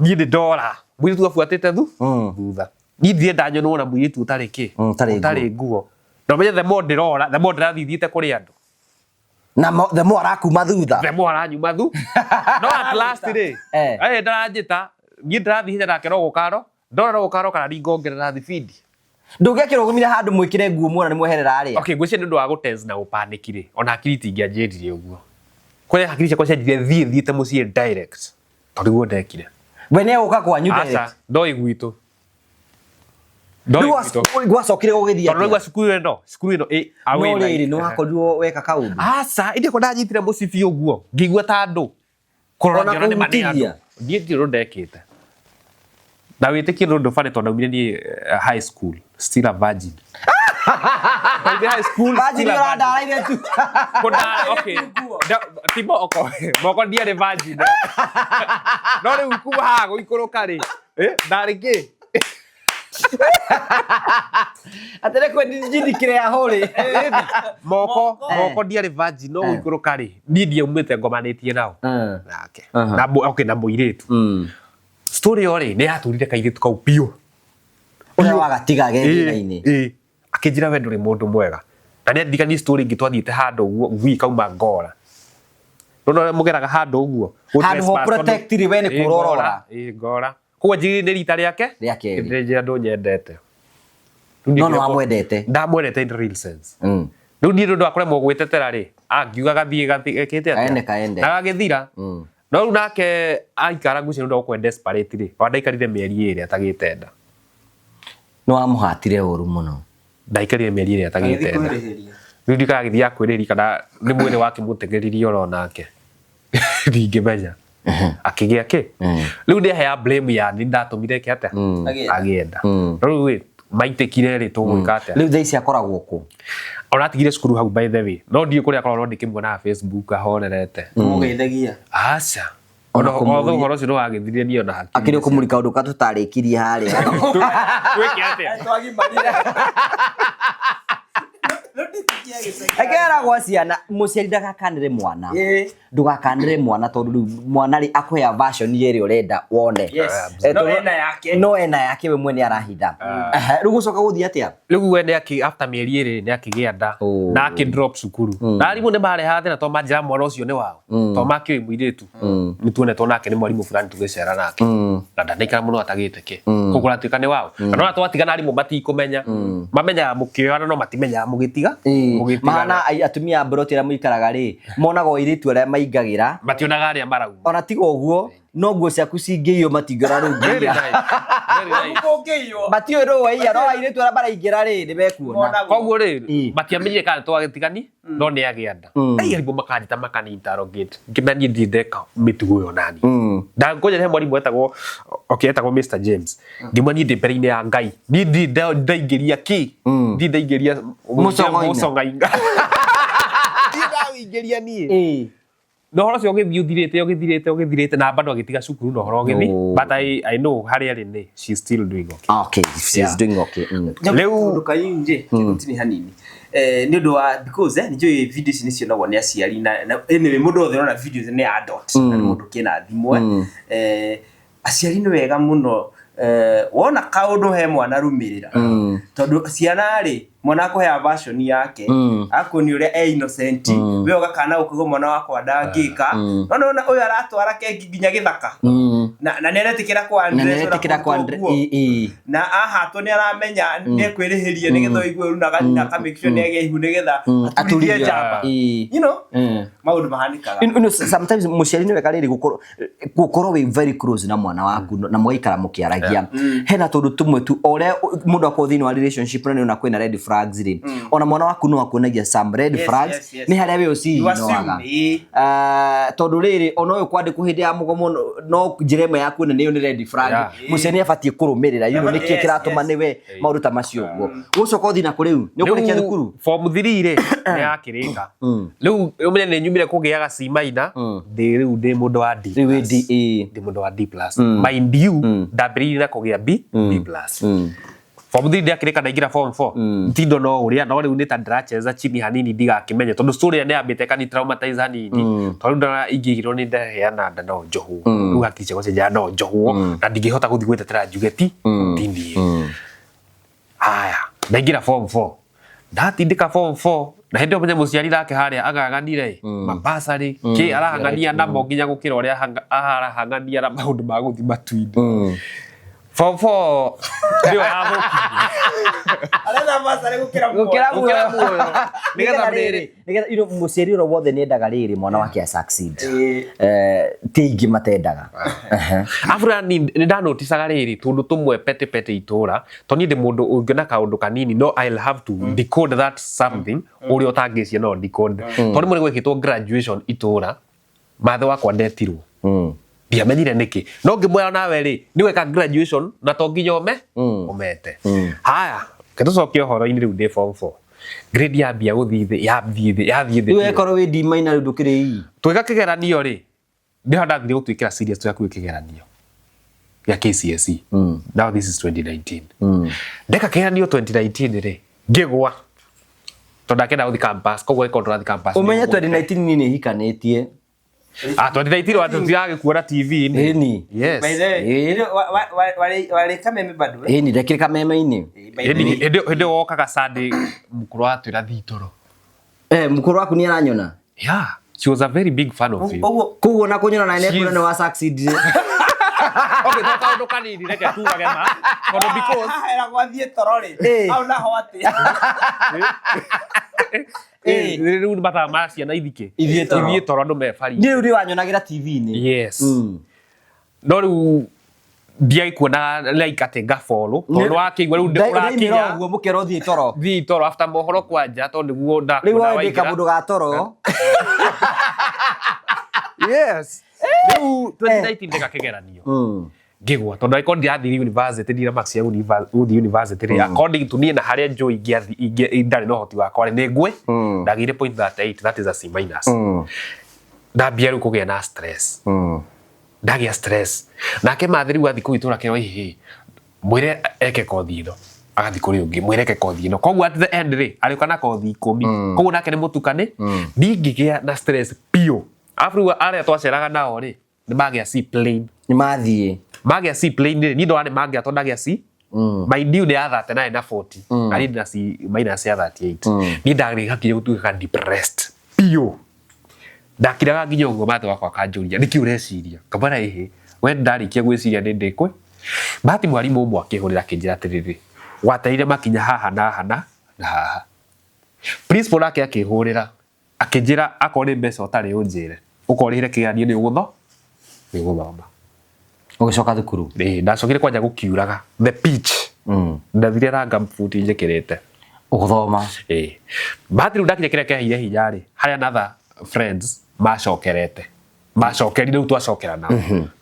niĩ nĩ ndora mũirĩtu abuatĩte thutha, niĩ ndirenda nyonwo na mũirĩtu ũtarĩ kĩ? Ũtarĩ nguo. Ũtarĩ nguo. Na ũmenye the more ndĩrora, the more ndĩrathiĩ thiĩte kũrĩ andũ. Na the more arakuma thutha. The more aranyuma thu, no at last rĩ, ndaranjĩta niĩ ndĩrathiĩ hinya nake no gũkaro ndora no gũkaro kana ningongerera thibindi. Ndũngĩakĩrũgamire handũ mwĩkĩre nguo muona nĩ mweherera arĩa? Okay, ngwĩciria nĩ ũndũ wa gũtense na gũpanĩki rĩ, ona hakiri itingĩanjĩrire ũguo, kũrĩa hakiri ciakwa cianjire thiĩ thiĩte mũciĩ direct tondũ nĩguo ndekire. We nĩ egũka kwanyu direct? Aca, ndoĩ gwitũ. Ndoĩ Rĩu gwitũ. Gwacokire gũgĩthiĩ Tondũ atĩa? rĩu cukuru ĩno, cukuru ĩno ĩ No away rĩrĩ, like nĩ wakorirwo weka kaũndũ? Aca, ĩndĩ ko ndanyitire mũcibi ũguo ngĩigua ta andũ kũrora Ona ngĩona nĩ ma nĩ andũ. kũhutithia? Niĩ ndirĩ ũndũ ndekĩte na wĩtĩkie nĩ ũndũ barĩ tondũ ndaumire niĩ high school still a virgin. Ndaumire high school Virgin still a virgin. ũrandaraire tu. Kũndara, okay. Ti moko, moko ndiarĩ virgin, no rĩu kuma haha gũikũrũka rĩ, ndarĩ kĩ? Atĩrĩ kwendijindikire ya hũrĩ. Moko, moko ndiarĩ virgin, no gũikũrũka rĩ, niĩ ndiaumĩte ngomanĩtie nao nake na okay, na mũirĩtu. Story ĩyo rĩ, nĩ yaturire kairĩtu kau biũ. Ũrĩa wagatiga ge thĩna-inĩ. Ĩ, akĩnjĩra we ndũrĩ mũndũ mwega, na nĩ andirikanie story ĩngĩ twathiĩte handũ ũguo ngui ikauma ngora. Nĩ ũrĩa mũgeraga handũ ũguo Handũ ho protect rĩ, we nĩ Ĩ, kũũra ngora, ũrora. ĩ, ngora. Koguo njigĩrĩire nĩ rita rĩake Rĩa kerĩ. Ndĩnjĩra ndũnyendete. Rĩu niĩ No nĩ ngĩremwo- wamwendete. Ndamwendete in real sense. Rĩu niĩ nĩ ũndũ wa kũremwo gwĩtetera rĩ, angiuga gathiĩ gekĩte atĩa? Kaende, kaende. Na gagĩthira. No rĩu nake aikara ngwĩciria nĩ ũndũ wa gũkorwo desperate rĩ, ona ndaikarire mĩeri 2 atagĩte nda. Nĩ wamũhatire ũru mũno. Ndaikarire mĩeri 2 Agĩthiĩ atagĩte nda. kwĩrĩhĩria. Rĩu ndiũĩ kana agĩthiĩ akwĩrĩria kana nĩ mwĩrĩ wakĩmũteng'eririe oro nake. Ndingĩmenya. Akĩgĩa kĩ? Rĩu nĩ ahea blame ya nĩ ndatũmire eke atĩa? Agĩe nda. Agĩe nda. No rĩu ĩ, maitĩkire rĩ, tũgwĩka atĩa? Rĩu thaa ici akoragwo kũ? Ona atigire cukuru hau, by the way. No ndiũĩ kũrĩa akoragwo, no ndĩkĩmuonaga Facebook ahorerete. Mũgeithagia. Aca. Ona Ona kũmũria. ũhoro ũcio nĩ wagĩthirire niĩ ona hakiri. Akĩrĩ kũmũrika ũndũ katũtarĩkirie harĩa. Twĩke atĩa? Twagimarire. Ekeragwo ciana mũciari ndagakanĩre mwana. Ĩĩ. Ndũgakanĩre mwana tondũ rĩu mwana rĩ akũhea version ĩrĩa ũrenda wone. Yes. Eh, No tondũ- ena yake. No ena yake we mwene arahitha. Ehe, rĩu gũcoka gũthiĩ atĩa? Rĩu we nĩ akĩ after mĩeri ĩrĩ nĩ akĩgĩa nda Oh. na akĩ drop cukuru na arimũ nĩ marehaga thĩna tondũ manjĩra mwana ũcio nĩ wao tondũ makĩũĩ mũirĩtu nĩ tuonetwo nake nĩ mwarimũ fulani tũgĩcera nake na ndanaikara mũno atagĩte kĩ koguo kũratuĩka nĩ wao na no twatigana arimũ matikũmenya mamenyaga mũkĩoyana no matimenyaga mũgĩtiga Ĩĩ, mũgĩtigana mahana atumia a mburoti arĩa mũikaraga rĩ monaga o airĩtu arĩa maingagĩra mationaga arĩa marauma ona tiga ũguo no nguo ciaku cingĩiywo matingĩora rũu Very nginya nice. Very nice. Kũngĩiywo. matiũĩ rũu waiya no airĩtu arĩa maraingĩra rĩ nĩ mekuona Monagwo. Koguo rĩ Ĩĩ. matiamenyire kana twagĩtigani no nĩ agĩa nda ai arimũ makanjĩta makani interrogate ngĩmenya niĩ ndirĩ ndeka mĩtugo ĩyo nani ndangũnja he mwarimũ etagwo okay etagwo Mr James ngĩmwĩra niĩ ndĩ mbere-inĩ ya Ngai niĩ ndirĩ ndaingĩria kĩ ndirĩ ndaingĩria Mũcong'oinga. mũcong'ainga ndirĩ ndawĩingĩria niĩ Ĩĩ. na ũhoro ũcio ũgĩthiĩ ũthirĩte ũgĩthirĩte ũgĩthirĩte na bado agĩtiga cukuru na ũhoro ũgĩthi Oh. but I know harĩa arĩ nĩ she's still doing okay Okay, she's Yeah. doing okay. Rĩu- Rĩu kanini rĩ tũtini hanini eh nĩ ũndũ wa because nĩ njũĩ video ici nĩ cionagwo nĩ aciari na anyway mũndũ wothe ũrona videos nĩ adult na nĩ mũndũ kĩna thimũ aciari nĩ wega mũno wona kaũndũ he mwana rũmĩrĩra tondũ ciana rĩ mwana akũhea version yake akuonia ũrĩa e innocent we ũgakana gũkauga mwana wakwa ndangĩka no nĩwona ũyũ aratwara keki nginya gĩthaka na nĩ aretĩkĩra kwa Na nĩ aretĩkĩra kwa ũguo ĩĩ. Na ahatwo nĩ aramenya nĩ ekwĩrĩhĩria nĩgetha ũigue ũru na aka make sure nĩ agĩa ihu nĩgetha aturithie njamba Ĩĩ. you know maũndũ mahanĩkaga. You know, sometimes mũciari nĩ wega rĩrĩ gũkorwo wĩ very close na mwana waku na mũgaikara mũkĩaragia hena tũndũ tũmwe tu o ũrĩa mũndũ akorwo thĩinĩ wa relationship na nĩona kwĩna red flags rĩ ona mwana waku no akuonagia some red Yes, flags yes, yes. nĩ harĩa we You assume, ũcihinoaga ĩĩ. Tondũ rĩrĩ ona ũyũ kwandĩkwo hĩndĩ ya mũgomo no njĩra ĩmwe ya kuona nĩyo nĩ red flag. Yeah. Mũciari nĩ abatiĩ kũrũmĩrĩra you know, nĩkĩĩ Yes, kĩratũma yes. nĩwe maũndũ ta macio ũguo gũcoka ũthiĩ nakũ rĩu nĩ ũkũrĩkia Rĩu, thukuru. Form 3 rĩ nĩ yakĩrĩka rĩu ũmenye nĩ nyumire kũgĩaga C minor ndĩ rĩu ndĩ mũndũ wa D Rĩu wĩ plus. D, ĩĩ. Ndĩ mũndũ wa D plus mind you ndambĩrĩirie na kũgĩa B B plus form 3 ndakĩrĩka ndaingĩra form 4 mtindo no ũrĩa no rĩu nĩ ta ndĩracheza chini hanini ndigakĩmenye tondũ story ĩrĩa nĩ yambĩte kani traumatize hanini tondũ rĩu ndona ingĩigĩrwo nĩ ndaheana nda no njohwo rĩu hakiri ciakwa cianjĩra no njohwo na ndingĩhota gũthiĩ gwĩtetera njuge ti ti niĩ. Haya ndaingĩra form 4 ndatindĩka form 4 na hĩndĩ ĩyo menye mũciari nake harĩa agaganire mabasarĩ kĩ arahang'ania namo nginya gũkĩra ũrĩa arahang'ania na maũndũ ma gũthiĩ matu-inĩ form 4 nĩyo yathũkirie. Aretha basarĩ gũkĩra muoyo. Gũkĩra Gũkĩra muoyo. muoyo. Nĩgetha Nĩgetha rĩrĩ nĩgetha you know, mũciari ũrĩa wothe nĩendaga rĩrĩ mwana wake a succeed. Ĩĩ. Ti aingĩ matendaga. Ehe. Afra nĩ ndanoticaga rĩrĩ tũndũ tũmwe pete pete itũra to niĩ ndĩ mũndũ ũngĩona kaũndũ kanini no I'll have to decode that something ũrĩa ũtangĩcia no decode tondũ rĩmwe nĩ gwekĩtwo graduation itũra mathe wakwa ndetirwo ndiamenyire nĩkĩ no ngĩmwĩra nawe rĩ nĩ weka graduation na to nginya ũme ũmete haya kĩtũcokie ũhoro-inĩ rĩu ndĩ form 4 grade yambia gũthiĩ thĩ yathiĩ thĩ yathiĩ thĩ Rĩu biũ. ĩkorwo wĩ D minor rĩu ndũkĩrĩ E. Twĩka kĩgeranio rĩ nĩho ndathire gũtuĩkĩra serious twĩka kĩgeranio gĩa KCSE. Now this is 2019. Ndeka kĩgeranio 2019 rĩ ngĩgwa tondũ ndakĩenda gũthiĩ campus koguo ĩkorwo ndũrathiĩ campus Ũmenye nĩ ũgwĩte. 2019 niĩ nĩ hikanĩtie. Ah, 2019 watu tũtiragĩkuona TV-inĩ. Ĩni. Yes. By the way, Ĩĩ. hĩndĩ warĩ kameme bado eh? Ĩni ndekĩrĩ kameme-inĩ. By the Hĩndĩ way. hĩndĩ ĩyo wokaga Sunday mũkũrũ watwĩra thiĩ toro. Eh, mũkũrũ waku nĩ aranyona. Yeah, she was a very big fan of you. Ũguo Koguo na kũnyona na She's- nĩ nĩ wa succeed. Okay, to kaũndũ kanini reke tugage ma tondũ because haha ĩragwo athiĩ toro rĩ Ĩĩ. hau naho atĩ rĩu nĩ mathaa ma ciana ithikĩ Ithiĩ toro. ithiĩ toro andũ me bari. Niĩ rĩu nĩ wanyonagĩra TV-inĩ. Yes. No rĩu ndiagĩkuona like atĩ ngafollow tondũ wakĩigua rĩu Ndaimĩra ũrakinya ũguo mũkĩra ũthiĩ toro. thiĩ toro after mohoro kwanja tondũ nĩguo Rĩu ndakuona wewe ndĩ waingĩra. kamũndũ ga toro. Yes. Rĩu 2019 ndeka kĩgeranio ngĩgwa tondũ angĩkorwo ndirathire university ndira marks ya gũthiĩ university rĩ according to niĩ na harĩa njũĩ ndarĩ na ũhoti wakwa rĩ nĩ ngwe ndagĩire point 38, that is a C minus. Ndambia rĩu kũgĩa na stress ndagĩa stress nake mathĩ rĩu athiĩ kũu itũra kĩro hihi mwĩre eke kothi ĩno. Agathi kũrĩ ũngĩ mwĩreke kothi ĩno. Koguo at the end rĩ, arĩũka na kothi 10. Koguo nake nĩ mũtukani, ndingĩgĩa na stress biũ. Arabu rĩu arĩa twaceraga nao rĩ, nĩ magĩa C plane. Nĩ mathiĩ. Magĩa C plane rĩ, niĩ ndona nĩ mangĩa tondũ ndagĩa C. Mind you nĩ ya 39 na 40. Na niĩ ndĩna C minus ya 38. Niĩ ndarĩ hakinya gũtuĩka depressed biũ. Ndakiraga nginya ũguo mathe wakwa akanjũria nĩkĩ ũreciria, ngamwĩra ĩhĩ we ndarĩkia gwĩciria nĩ ndĩkwe. Bahati mwarimũ ũmwe akĩhũrĩra akĩnjĩra atĩrĩrĩ, wateire makinya haha na haha na haha. Principal nake akĩhũrĩra akĩnjĩra akorwo nĩ mbeca ũtarĩ ũnjĩre, ũkorwo ũrĩhĩre kĩgeranio nĩ ũgũthoma. Ũgĩcoka thukuru? Ĩĩ, ndacokire kwanja gũkiuraga the pitch. Ndathire ranga buti njĩkĩrĩte. Ũgũthoma? Ĩĩ. Bahati rĩu ndakinya kĩrĩa kĩaheire hinya rĩ, harĩa another friends macokerete. Macokerire rĩu twacokera nao.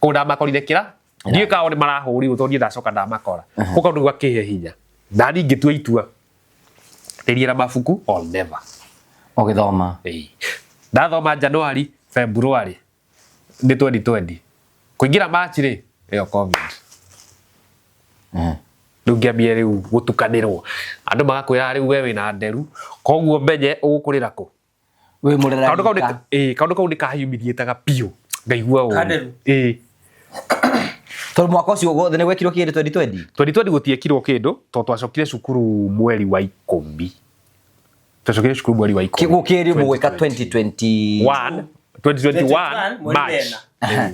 Koguo ndamakorire kĩra, ndiũĩ kana o nĩ marahũrirwo tondũ niĩ ndacoka ndamakora. Koguo kaũndũ kau gakĩhe hinya. Nani ngĩtua itua. Rĩria mabuku or never. Ũgĩthoma? Ĩĩ. Ndathoma January, February nĩ 2020. Kũingĩra March rĩ, ĩyo COVID. Rĩu ngĩambia rĩu gũtukanĩrwo. Andũ magakwĩra rĩu we wĩna nderu, koguo menye ũgũkũrĩra kũ. Wĩ mũrera Kaũndũ kau nĩ rika. ĩĩ, kaũndũ kau nĩ kahumiliataga biũ. Ngaigua ũru. Kanderu? Ĩĩ. Tondũ mwaka ũcio wothe nĩ gwekirwo kĩndũ 2020? 2020 gũtiekirwo kĩndũ tondũ twacokire cukuru mweri wa 10. Twacokire cukuru mweri wa 10. Gũkĩrĩ mũgwĩka 2021. 2021 mweri March. wena.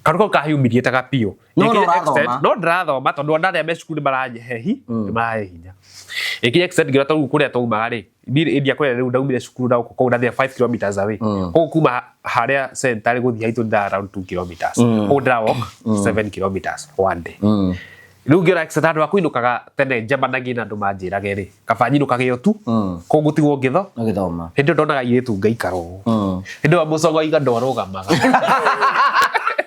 Kaũndũ kau kahumiliataga biũ. No, Ĩkinya no ũrathoma. extent, no ndĩrathoma tondũ ona arĩa me cukuru nĩ maranhe nĩ marahe hinya. Ĩkinya extent nginya tarĩu kũrĩa twaumaga rĩ, niĩ area kũrĩa rĩu ndaumire cukuru na gũkũ kũu ndathire 5 kilometers away. Koguo kuma harĩa center rĩ gũthiĩ haitũ ndĩra around 2 kilometers. Koguo ndĩra walk 7 kilometers one day. Rĩu ngĩona extent andũ a kũinũkaga tene njemanagie na andũ manjĩrage rĩ, kaba nyinũkage o tu, koguo ngũtigwo ngĩtho. Ũgĩthoma. Hĩndĩ ĩyo ndonaga airĩtu ngaikara ũũ. Hĩndĩ ĩyo mũcongo iga ndwarũgamaga.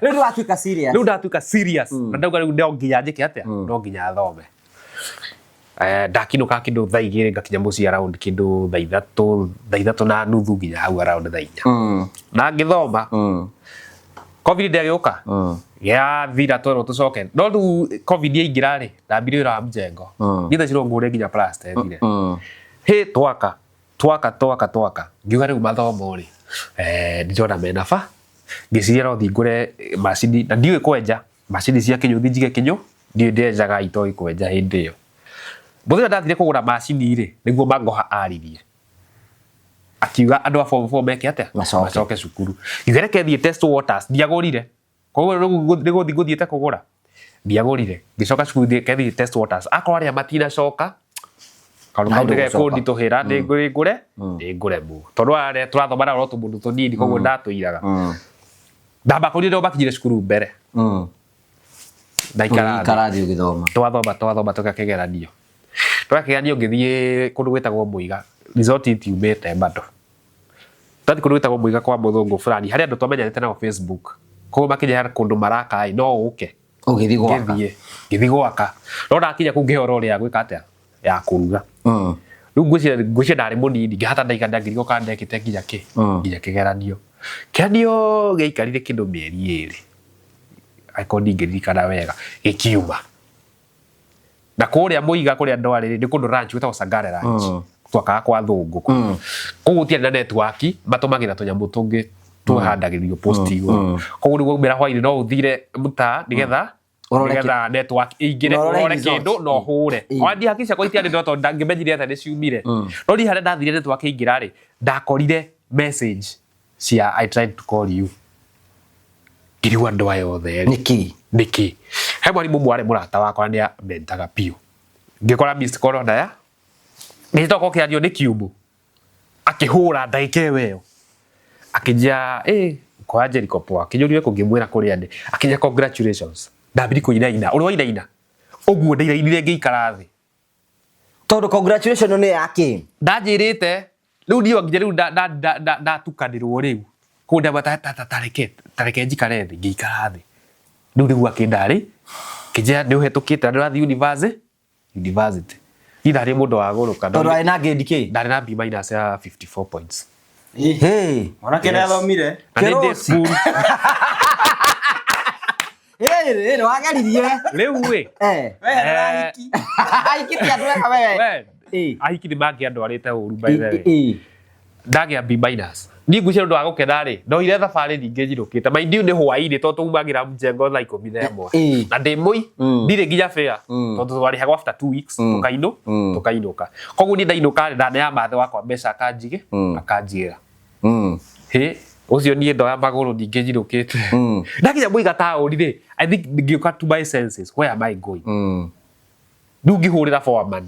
Rĩu nĩwatuĩka serious. Rĩu ndatuĩka serious. Na ndauga rĩu no nginya njĩke atĩa? No nginya thome. Ndakinũka kĩndũ thaa 2 ngakinya mũciĩ around kĩndũ thaa 3:30 nginya hau around thaa 4. Na ngĩthoma. COVID ndĩagĩũka. Yathira twerwo tũcoke. No rĩu COVID yaingĩra rĩ, ndambire wĩra wa mjengo. Niĩ thaa ici no ngũre nginya plaster ĩthire. Hĩ twaka, twaka, twaka, twaka. Ngiuga rĩu mathomo rĩ, ndĩrona mena ba. Ngĩciria no thiĩ ngũre macini, na ndiũĩ kwenja. Macini cia kĩnyũthi njige kĩnyũ, ndiũĩ ndenjaga itoĩ kwenja hĩndĩ ĩyo. Mũthenya ndathire kũgũra macini rĩ, nĩguo Magoha aririe. Akiuga andũ a form 4 meke atĩa? Macoke. Macoke cukuru. Ngiuga reke thiĩ test waters, ndiagũrire. Koguo rĩu nĩ gũthiĩ ngũthiĩte kũgũra. Ndiagũrire. Ngĩcoka cukuru reke thiĩ test waters. Akorwo arĩa matinacoka, kaũndũ kau Na nĩ gekũnditũhĩra, nĩ ngũre mu. Tondũ arĩa tũrathoma nao no tũmũndũ tũnini, koguo ndatũiraga. Ndamakorire nĩo makinyire cukuru mbere. Ndaikara thĩ. Ũgĩikara thĩ ũgĩthoma. Twathoma, twathoma tũgeka kĩgeranio. Tweka kĩgeranio ngĩthiĩ kũndũ gwĩtagwo Mũiga. Result itiumĩte bado. Twathiĩ kũndũ gwĩtagwo Mũiga kwa mũthũngũ fulani, harĩa andũ twamenyanĩte nao Facebook. Koguo makĩnjĩra kũndũ maraka ĩ, no ũke. Ũgĩthiĩ gwaka. Ngĩthiĩ gwaka. No ndakinya kũu ngĩheo role ya gwĩka atĩa? Ya kũruga. Rĩu ngwĩciria ndarĩ mũnini, ngĩhata ndaiga ndangĩrigwo kana ndekĩte nginya kĩ? Nginya kĩgeranio. Kĩgeranio gĩaikarire kĩndũ mĩeri 2. Angĩkorwo ndingĩririkana wega, gĩkiuma. Na kũrĩa Mũiga kũrĩa ndwarĩ rĩ, nĩ kũndũ ranch gwĩtagwo Sangare Ranch. Twakaga kwa thũngũ kũu. Koguo gũtiarĩ na network, matũmagĩra tũnyamũ tũngĩ tũhandagĩrĩrio post igũrũ. Koguo rĩu waumĩra hwainĩ no ũthire mũtaa nĩgetha nĩgetha network ĩingĩre, Na ũrore ũrore result. kĩndũ na ũhũre. Ona niĩ hakiri ciakwa itiarĩ ndoto, ndangĩmenyire atĩa nĩ ciumire. No niĩ harĩa ndathire network ĩingĩra rĩ, ndakorire message cia I tried to call you. Ngĩrigwo andũ aya othe rĩ. Nĩkĩ? Nĩkĩ? He mwarimũ ũmwe warĩ mũrata wakwa nĩ amentaga biũ. Ngĩkora missed call ona ya. Nĩtoka kĩario nĩ kiumu. Akĩhũra ndagĩka ĩyo ĩyo. Akĩnjĩra, kwa Jericho poa. Akĩnjũria kũ ngĩmwĩra kũrĩa ndĩ. Akĩnjĩra congratulations. Ndambire kũinaina. Ũrĩa wainaina? Ũguo ndainainire ngĩikara thĩ. Tondũ congratulations nĩ ya kĩ? Ndanjĩrĩte. Rĩu niĩ nginya rĩu ndatukanĩrwo rĩu. Kũu ndamba tareke njikare thĩ, ngĩikara thĩ. Rĩu nĩguo akĩndarĩ, kĩnjĩra nĩ ũhetũkĩte na nĩ ũrathiĩ university. Niĩ ndarĩ mũndũ wa gũrũka. Tondũ arĩ na grade kĩ? Ndarĩ na B minus ya 54 points. Hey. Mwanake nĩ athomire. Na nĩ ndĩ Kĩrosi. school. Ĩĩ, nĩ wageririe. Rĩu ĩ Eh. Weherera hiki. Ahiki ti andũ ega we. We Ĩĩ. ahiki nĩ mangĩandwarĩte ũru, by the way. Ĩĩ. Ndagĩa B minus, niĩ ngwĩciria ũndũ wa gũkena rĩ, ndoire thabarĩ ningĩ njinũkĩte, mind you nĩ hwainĩ tondũ tũmagĩra mjengo thaa 11 na ndĩ mũi ndirĩ nginya fare tondũ twarĩhagwo after 2 weeks tũkainũ tũkainũka. Koguo niĩ ndainũka rĩ, ndaneaga mathe wakwa mbeca akanjigĩ akanjigĩra. Hĩ, ũcio niĩ ndoya magũrũ ningĩ njinũkĩte, ndakinya mũiga taũni rĩ, I think ngĩũka to my senses, where am I going? Rĩu ngĩhũrĩra foreman,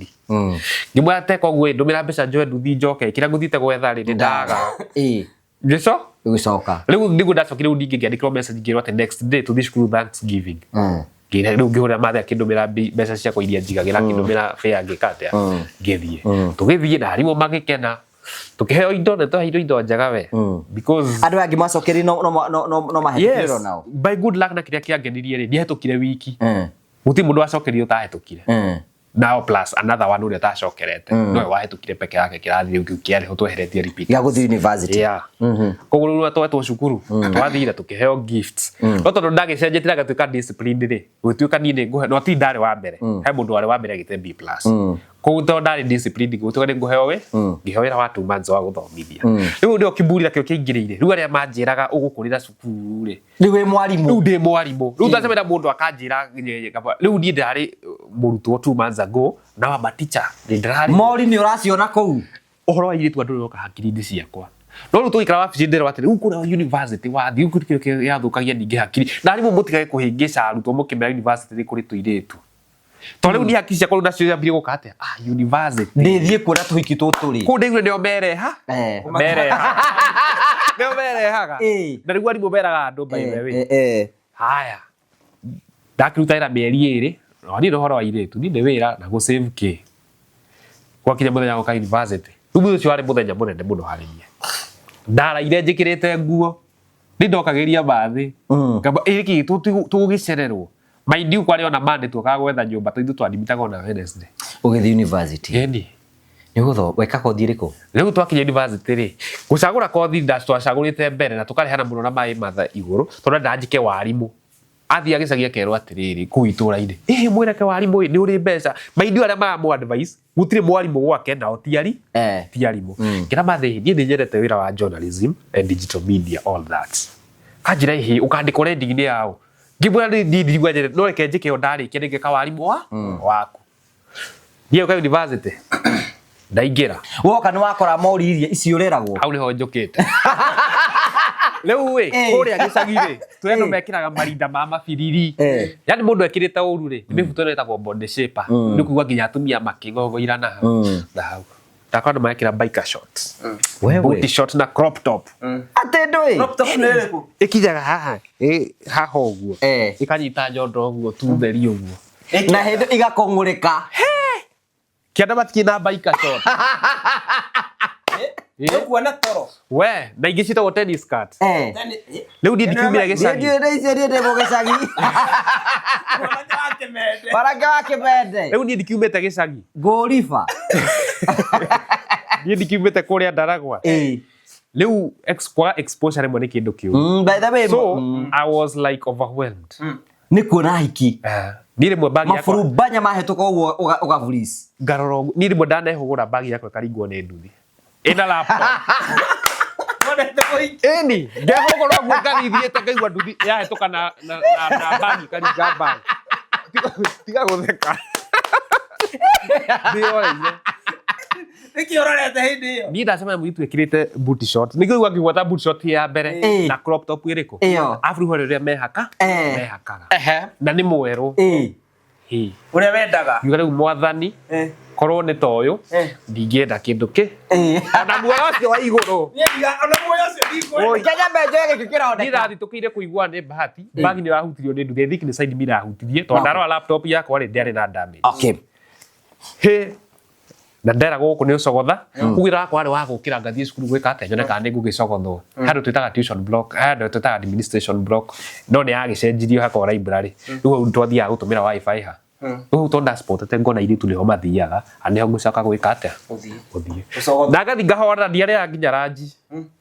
ngĩmwĩra te koguo ĩ ndũmĩra mbeca njoe nduthi njoke, kĩrĩa ngũthiĩte gwetha rĩ, nĩ ndaga. Ngĩco Gũcoka. Rĩu nĩguo ndacokire, rĩu ningĩ ngĩandĩkĩrwo message ngĩrwo atĩ next day tũthiĩ cukuru Thanksgiving. Ngĩra rĩu ngĩhũrĩra mathe, akĩndũmĩra mbeca ciakwa iria njigagĩra, akĩndũmĩra fare, ngĩka atĩa, ngĩthiĩ. Tũgĩthiĩ na arimũ magĩkena, tũkĩheo indo, na twaheirwo indo njega we, because Andũ angĩ macokerie no mahĩtũkĩrwo nao. By good luck na kĩrĩa kĩangenirie rĩ, ndiahĩtũkire wiki. Gũtirĩ mũndũ wacokerie ũtahĩtũkire. Now plus another one ũrĩa ũtacokerete nowe wahĩtũkire peke yake kĩrathi rĩu kĩu kĩarĩ ho tweheretie repeat. Gĩa gũthiĩ university. Yeah. Koguo rĩu twetwo cukuru twathire tukĩheo gifts, no tondũ ndagĩcenjetie na ngatuĩka disciplined rĩ, gũtuĩka niĩ nĩ ngũhe, no ti ndarĩ wa mbere, he mũndũ warĩ wa mbere agĩte B plus. Koguo tondũ ndarĩ disciplined, gũtuĩka nĩ ngũheo wĩ ngĩheo wĩra wa 2 months wa gũthomithia. Rĩu nĩo kiburi nakĩo kĩingĩrĩire, rĩu arĩa manjĩraga ũgũkũrĩra cukuru rĩ, Rĩu wĩ mwarimũ. Rĩu ndĩ mwarimũ, rĩu twacemania mũndũ akanjĩra rĩu niĩ ndarĩ mũrutwo 2 months ago, now I'm a teacher, nĩ ndĩrarĩ Mori nĩ ũraciona kũu. Ũhoro wa airĩtu andũ ũroka hakiri-inĩ ciakwa, no rĩu tũgĩikara wabici ndĩrwo atĩrĩ, rĩu kũrĩa university wathiĩ rĩu kĩrĩa gĩathũkagia ningĩ hakiri na arimũ, mũtigage kũhĩngĩca arutwo mũkĩmera university nĩ kũrĩ tũirĩtu, tondũ rĩu niĩ hakiri ciakwa rĩu nacio ciambire gũka atĩa, university. Ndĩthiĩ kuona tũhiki tũtũ rĩ. Kũu ndĩiguire nĩo mereha mereha nĩo merehaga. Na rĩu arimũ meraga andũ, by the way. Haya, ndakĩruta wĩra mĩeri 2, no niĩ nĩ ũhoro wa airĩtu, niĩ nĩ wĩra na gũ save kĩ. Gwakinya mũthenya wa gũka university, rĩu mũthenya ũcio warĩ mũthenya mũnene mũno harĩ niĩ. Ndaraire njĩkĩrĩte nguo, nĩ ndokagĩria mathĩ, ngamba ĩ kĩ tũgũgĩcererwo. Mind you, kwarĩ ona Monday tuokaga gwetha nyũmba, tondũ ithuĩ twadimitaga ona Wednesday. Ũgĩthiĩ university. Ĩni. Nĩ gũtho weka kothi ĩrĩkũ? Rĩu twakinya university rĩ, gũcagũra kothi twacagũrĩte mbere na tũkarehana mũno na maĩ matha igũrũ, tondũ ndanjĩke warimũ. Athiĩ gĩcagi akerwo atĩrĩrĩ, kũu itũra-inĩ, ĩhĩ mwĩreke warimũ ĩ nĩ ũrĩ mbeca. Mind you, arĩa maramũ advice gũtirĩ mwarimũ gwake, nao ti ari ti arimũ. Ngĩra mathĩ, niĩ nĩ nyendete wĩra wa journalism and digital media, all that. Kanjĩra, ĩhĩ ũkandĩkwo reading-inĩ yao. Ngĩmwĩra niĩ ndigua nyendete, no reke njĩke ĩyo, ndarĩkia nĩngeka warimũ wa waku. Niĩ ũka university ndaingĩra. Woka nĩ wakora mori iria ici ũreragwo. Hau nĩho njũkĩte rĩu ĩ. Kũrĩa gĩcagi rĩ, tũrĩ andũ mekĩraga marinda ma mabiriri. Yani mũndũ ekĩrĩte ũru rĩ, nĩ mĩbuto ĩno ĩtagwo body shaper, nĩ kuga nginya atumia makĩgogoira na hau na hau. Ndakora andũ marekĩra biker shorts, Wewe. booty short na crop top. Atĩ ndũĩ. Crop top nĩ ĩrĩkũ? Ĩkinyaga haha haha ũguo, ĩkanyita nyondo ũguo tu theri ũguo. Na hĩndĩ igakũng'ũrĩka. Kĩanda matikĩ na biker short. Nĩũkuona toro. We na ingĩ ciĩtagwo tennis skirt. Rĩu niĩ ndikiumire gĩcagi. Niĩ ndiũĩ icio, niĩ ndĩ mũgĩcagi. Mwanake wa kĩmende. Mwanake wa kĩmende. Rĩu niĩ ndikiumĩte gĩcagi. Ngũriba. Niĩ ndikiumĩte kũrĩa Ndaragwa. Rĩu kwaga exposure rĩmwe nĩ kĩndũ kĩũru. By the way, So I was like overwhelmed. Nĩ kuona hiki. Niĩ rĩmwe bagi yakwa Maburumbanya mahĩtũka ũguo ũgaburis. Ngarora ũguo, niĩ rĩmwe ndanehũgũra bagi yakwa ĩkaringwo nĩ nduthi ĩna laptop. Wonete mũhiki. Ĩni ngehũgũra ũguo ngathiĩ thiĩte ngaigua nduthi yahĩtũka na bagi ĩkaringa bagi. Tiga gũtheka, ndĩyoeire. Nĩkĩ ũrorete hĩndĩ ĩyo? Niĩ ndacemania mũirĩtu ĩkĩrĩte booty short, nĩkĩo igua ngĩgweta booty short ya mbere na crop top ĩrĩkũ. Ĩyo. Arabu rĩu harĩ ũrĩa mehaka mehakaga na nĩ mwerũ. Hĩ. Ũrĩa wendaga. Ngiuga rĩu mwathani, korwo nĩ ta ũyũ, ndingĩenda kĩndũ kĩ ona muoyo ũcio wa igũrũ. Niĩ ona muoyo ũcio ndikwenda. Oi. Kenya mbenjo gĩkĩ Niĩ kĩroneka. ndathitũkĩire kũigua nĩ bahati bagi nĩ yahutirio nĩ nduthi. I think nĩ side mirror yahutirie, tondũ ndarora laptop yakwa rĩ, ndĩarĩ na damage. Hĩ, na nderagwo gũkũ nĩ ũcogotha, koguo wĩra wakwa warĩ wa gũkĩra ngathiĩ cukuru gwĩka atĩa, nyone kana nĩ ngũgĩcogothwo. Handũ twĩtaga tuition block, handũ twĩtaga administration block, no nĩ yagĩcenjirio hakorwo library. Rĩu hau twathiaga gũtũmĩra wifi ha rĩu hau, tondũ ndaspotete ngona airĩtu nĩho mathiaga, na nĩho ngũcoka gwĩka atĩa? Gũthiĩ. Gũthiĩ. Gũcogotha. Na ngathi ngahora, ndiarĩaga nginya ranji,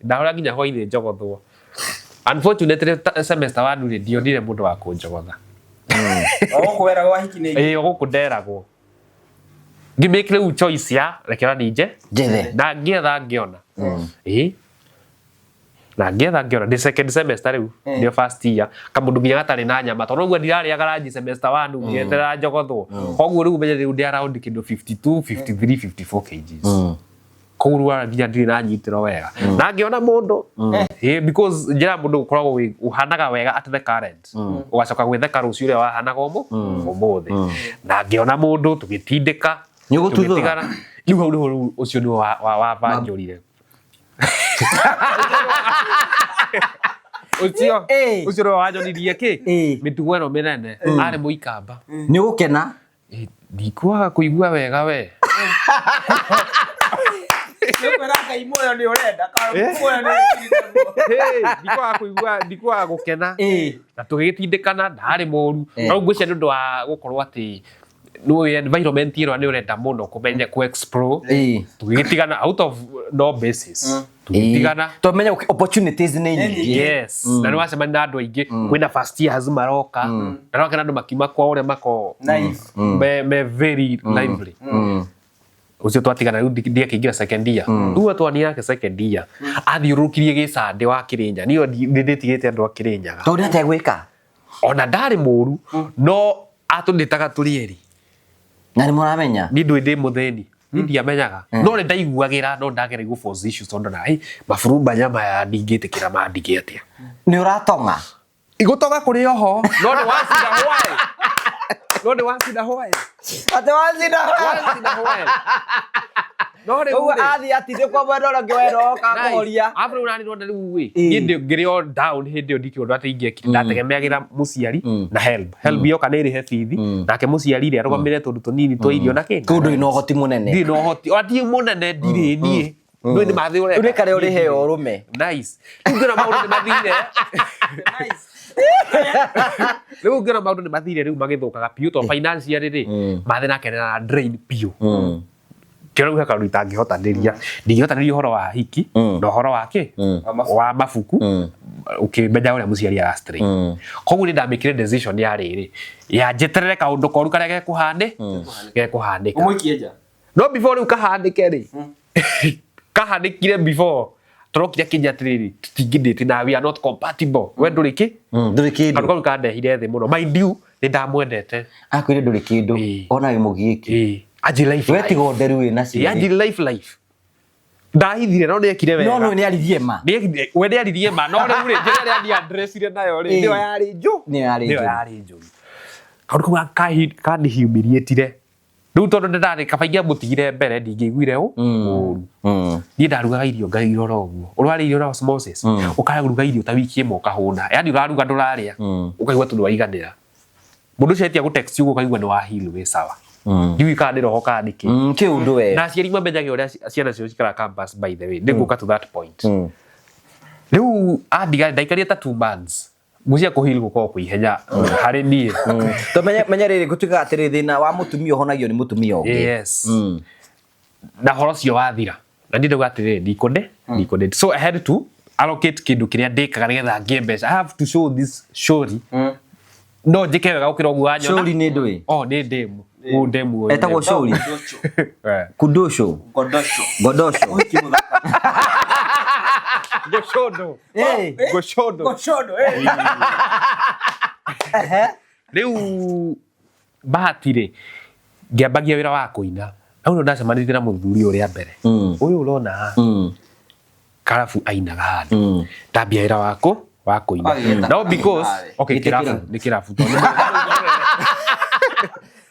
ndahora nginya hwainĩ njogothwo. Unfortunately semester one rĩ, ndionire mũndũ wa kũnjogotha. O gũkũ weragwo wahiki nĩ Ĩĩ, o gũkũ nderagwo. Ngĩmake rĩu choice ya rekera ninje Njethe. Na ngĩetha ngĩona. Ĩĩ, na ngĩetha ngĩona ndĩ second semester rĩu, nĩo first year, kamũndũ nginya gatarĩ na nyama, tondũ ũguo ndirarĩaga ranji semester one ngĩeterera njogothwo. Koguo rĩu menye rĩu ndĩ around kĩndũ 52, 53, 54 kgs. Koguo rĩu ara nginya ndirĩ na nyitĩro wega na ngĩona mũndũ. Ĩĩ, because njĩra mũndũ ũkoragwo ũhanaga wega at the current, ũgacoka gwĩtheka rũciũ ũrĩa wahanaga ũmũthĩ. Na ngĩona mũndũ, tũgĩtindĩka. Nĩ ũgũtuthũra? Tũgĩtigana. Rĩu hau nĩho rĩu ũcio nĩwe wabanjũrire ũcio. Ũcio nĩwe wanjonirie kĩ mĩtugo ĩno mĩnene, arĩ mũikamba. Nĩ ũgũkena. Ĩ, ndikwaga kũigua wega we. Kwĩra Ngai muoyo nĩ ũrenda kana muoyo nĩ ũrenda. Hey, ndikwaga kũigua, ndikwaga gũkena. Na tũgĩgĩtindĩkana, ndarĩ mũru. No ngwĩciria nĩ ũndũ wa gũkorwo atĩ nĩ environment ĩrĩa nĩ ũrenda mũno kũmenya kũ explore. Tũgĩgĩtigana out of no basis, tũgĩtigana. Tũmenye opportunities nĩ nyingĩ. Yes, na nĩ wacemania na andũ aingĩ, kwĩna first years maroka, na nĩwakena andũ makiuma kwao ũrĩa mako Naive. me very lively. Ũcio twatigana rĩu ndiakĩingĩra second year. Rĩu atwani yake second year athiũrũrũkirie gĩcandĩ wa Kĩrĩnyaga, niĩ nĩ ndĩtigĩte andũ a Kĩrĩnyaga. Tondũ nĩ ategwĩka. Ona ndarĩ mũru, no atũndĩtaga tũrĩ erĩ. Na nĩ mũramenya. Niĩ ndũĩ ndĩ mũthĩni, niĩ ndiamenyaga, no nĩ ndaiguagĩra, no ndageria gũ force issues tondũ na hey, maburumba nyama ya ndingĩtĩkĩra mandige atĩa. Nĩ ũratonga. Igũtoga kũrĩ oho, no nĩ wacina hwaĩ, no nĩ wacina hwaĩ. Atĩ wacina. Wacina hwaĩ, no rĩu Ũguo rĩ, athiĩ atindĩkwo mwena ũrĩa ũngĩ wena oka kũhoria. Arabu rĩu nani ndona rĩu ĩ, niĩ ngĩrĩ o down hĩndĩ ĩyo, ndikĩ ũndũ atĩ ingĩekire, ndategemeagĩra mũciari na help. Help yoka nĩ ĩrĩhe bithi, nake mũciari rĩ arũgamĩrĩre tũndũ tũnini twa irio na kĩ. Kũndũ ina ũhoti mũnene. Ndirĩ na ũhoti, ona ti mũnene, ndirĩ niĩ. Ndũĩ nĩ mathĩ ũreka. Rĩu nĩ karĩa ũrĩheo ũrũme. Nice. Rĩu ngĩona maũndũ nĩ mathire, rĩu ngĩona maũndũ nĩ mathire, rĩu magĩthũkaga biũ, tondũ financially rĩ, mathĩ nake nĩ ara drain biũ. Kĩo rĩu he kaũndũ itangĩhotanĩria, ndingĩhotanĩria ũhoro wa hiki na ũhoro wa kĩ wa mabuku, ũkĩmenya ũrĩa mũciari ara strain. Koguo nĩ ndamĩkire decision ya rĩrĩ ya njeterere kaũndũ koru karĩa gekũhanĩka. Ũmũikie nja. No before rĩu kahanĩke rĩ, kahanĩkire before tũrokire kinya atĩrĩrĩ, tũtingĩndĩti na we are not compatible, we ndũrĩ kĩ. Ndũrĩ Kaũndũ kĩndũ. kau kandehire thĩ mũno, mind you, nĩ ndamwendete. Akwĩre ndũrĩ kĩndũ. Ona wĩ mũgiĩki. Ĩĩ, anjĩ life We life. tiga ũtheru wĩ nacio. Ĩĩ, anjĩ life life, ndahithire, no nĩekire wega. No no nĩ aririe ma. We nĩaririe ma, no rĩu rĩ, njĩra ĩrĩa aniandressire nayo rĩ, nĩyo yarĩ njũ. Nĩyo yarĩ Nĩyo njũru. yarĩ njũru. Kaũndũ kau kanihumiliatire rĩu, tondũ nĩ kaba ingĩamũtigire mbere, ndingĩiguire ũru. Niĩ ndarugaga irio ngairora ũguo, ũrarĩa irio na osmosis, ũkaruga irio ta wiki ĩmwe ũkahũna, yani ũraruga ndũrarĩa, ũkaigua tu nĩwaiganĩra. Mũndũ ũcio etia gũtext ũguo, ũkaigua nĩ wa heal, wĩ sawa. Ndiũĩ kana nĩ roho kana nĩ kĩ. Kĩũndũ we. Na aciari mamenyage ũrĩa ciana ciao cikaraga campus. By the way, nĩ ngũka to that point. Rĩu andiga, ndaikarire ta 2 months, ngwĩciria kũheal gũkoragwo kwĩ ihenya harĩ niĩ. To menya rĩrĩ, gũtuĩkaga atĩrĩrĩ, thĩna wa mũtumia ũhonagio nĩ mũtumia ũngĩ. Yes. Na horo ũcio wathira, na niĩ ndauga atĩrĩrĩ, ndikũnde, so I had to allocate kĩndũ kĩrĩa ndĩkaga nĩgetha ngĩe mbeca. I have to show this shori no njĩke wega gũkĩra ũguo wanyona. Cũri nĩ ndũĩ. Oh, nĩ ndemu. Ũyũ ndemu ũyũ. Etagwo cũri. Eh. Kudosho. Godosho. Godosho. Ũhiki mũthaka. Goshodo. Goshodo. Goshodo, eh. Rĩu bahati rĩ, ngĩambagia wĩra wa kũina hau nĩ ndacemanirie na mũthuri ũrĩa mbere ũyũ ũrona haha, karabu ainaga handũ. Ndambia wĩra wako wa kũina. Wagĩta No because karabu. okay, Gĩtĩ kĩrabu kĩrabu. nĩ kĩrabu, tondũ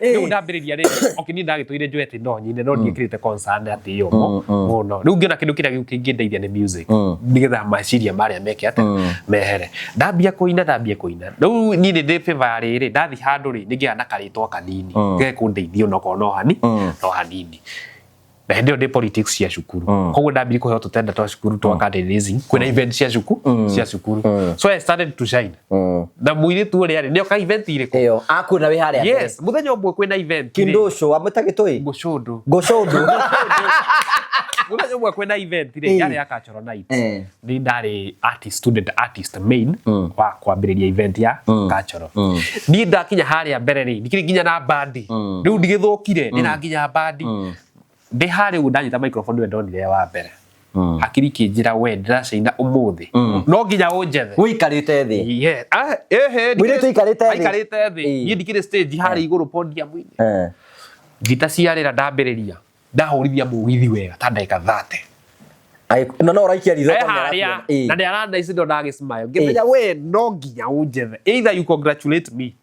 rĩu ndambĩrĩria rĩ, okay, niĩ ndagĩtũire njũĩ atĩ no nyine, no ndiĩkĩrĩte concern atĩ ĩyo mũno. Rĩu ngĩona kĩndũ kĩrĩa gĩu kĩngĩndeithia nĩ music, nĩgetha meciria marĩa meke atĩa mehere. Ndambia kũina rĩu niĩ nĩ ndĩ favor ya rĩrĩ, ndathiĩ handũ rĩ, nĩ ngĩaga na karĩtwa kanini gekũndeithia onokorwo no hanini. Na Na hĩndĩ ĩyo ndĩ politics cia cukuru, koguo ndambirie kũheo tũtenda twa cukuru twa curtain raising, kwĩna event cia cukuru, so I started to shine. Na mũirĩtu ũrĩa rĩ, nĩoka event irĩkũ? Ĩyo akuona wĩ harĩa mbere. Yes, mũthenya ũmwe kwĩna event rĩ, Kindũcũ wamwĩta gĩtũi. Ngũcũndũ. Ngũcũndũ. Mũthenya ũmwe kwĩna event rĩ, yarĩ ya cultural night. Nĩ ndarĩ artist, student artist main wa kwambĩrĩria event ya cultural. Niĩ ndakinya harĩa mbere rĩ, ndikĩrĩ nginya na bandi rĩu, ndigĩthũkire, ndĩna nginya bandi ndĩ harĩa ũguo, ndanyita microphone, nĩwe ndonire wa mbere. Hakiri ikĩnjĩra, "We ndĩracaina ũmũthĩ, no nginya ũnjethe." Wĩikarĩte thĩ? Yeah. Ah, ehe. Mũirĩtu aikarĩte thĩ? Aikarĩte thĩ. Niĩ ndikĩrĩ stage harĩa igũrũ podium-inĩ. Ngita ciarĩra, ndambĩrĩria, ndahũrithia mũgithi wega ta ndagĩka 30. No no ũraikia ritho e tondũ harĩa nĩarakuona. Na nĩ aranaici ndona agĩsmile, ngĩmenya we no nginya ũnjethe, either you congratulate me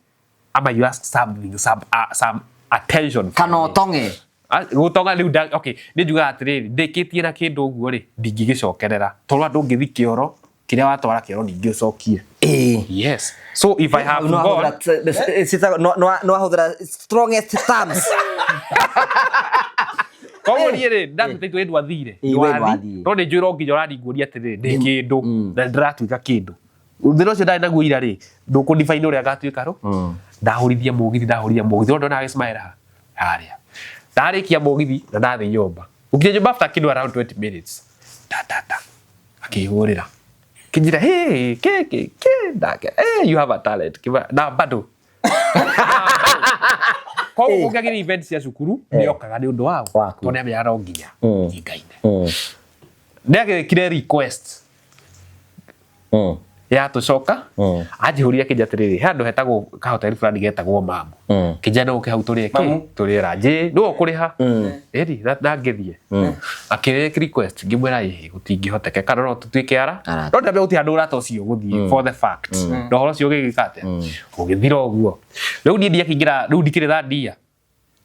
ama you ask something, some attention from Kana me. ũtong'e. Ah, gũtonga rĩu okay, nĩ njugaga atĩrĩrĩ, ndĩkĩtie na kĩndũ ũguo rĩ, ndingĩgĩcokerera tondũ andũ ũngĩthi kĩoro kĩrĩa watwara kĩoro ningĩ ũcokie. Yes, so if I have No gone no ahũthĩra strongest terms. Koguo niĩ rĩ, ndatuĩte itua, ndwathire. Ĩ, we ndwathiĩ. No nĩ njũĩ no nginya ũraninguria atĩrĩrĩ, ndĩ kĩndũ na ndĩratuĩka kĩndũ. Thĩna ũcio ndarĩ naguo ira rĩ, ndũkũdefine ũrĩa ngatuĩka rũ. Ndahũrithia mũgithi, ndahũrithia mũgithi, no ndona agĩsmile harĩa. Ndarĩkia mũgithi na ndathiĩ nyũmba, gũkinya nyũmba after kĩndũ around 20 minutes, ta ta ta, akĩhũrĩra kĩnjĩra, "Hey, ke ke ke." Ndake, "Hey, you have a talent." Kĩba na bado koguo kũngĩagĩra event cia cukuru, nĩokaga nĩ ũndũ wao. Waku. Tondũ nĩamenyaga no nginya ngingaine. Nĩagĩkire request ya tũcoka. Anjihũrire akĩnjĩra atĩrĩrĩ, he handũ hetagwo kahoteli fulani getagwo Mamu, kĩnjĩra no ũke hau tũrĩe kĩ. Mamu? Tũrĩe ranji, nĩwe ũkũrĩha ĩri na ngĩthiĩ. Akĩrĩk request, ngĩmwĩra ĩhĩ, gũtingĩhotekeka, no tũtuĩke ara. Arata. No ndambia gũtirĩ handũ ũrata ũcio ũgũthiĩ for the fact, na ũhoro ũcio ũgĩgĩka atĩa, ũgĩthira ũguo. Rĩu niĩ ndiakĩingĩra, rĩu ndikĩrĩ thandia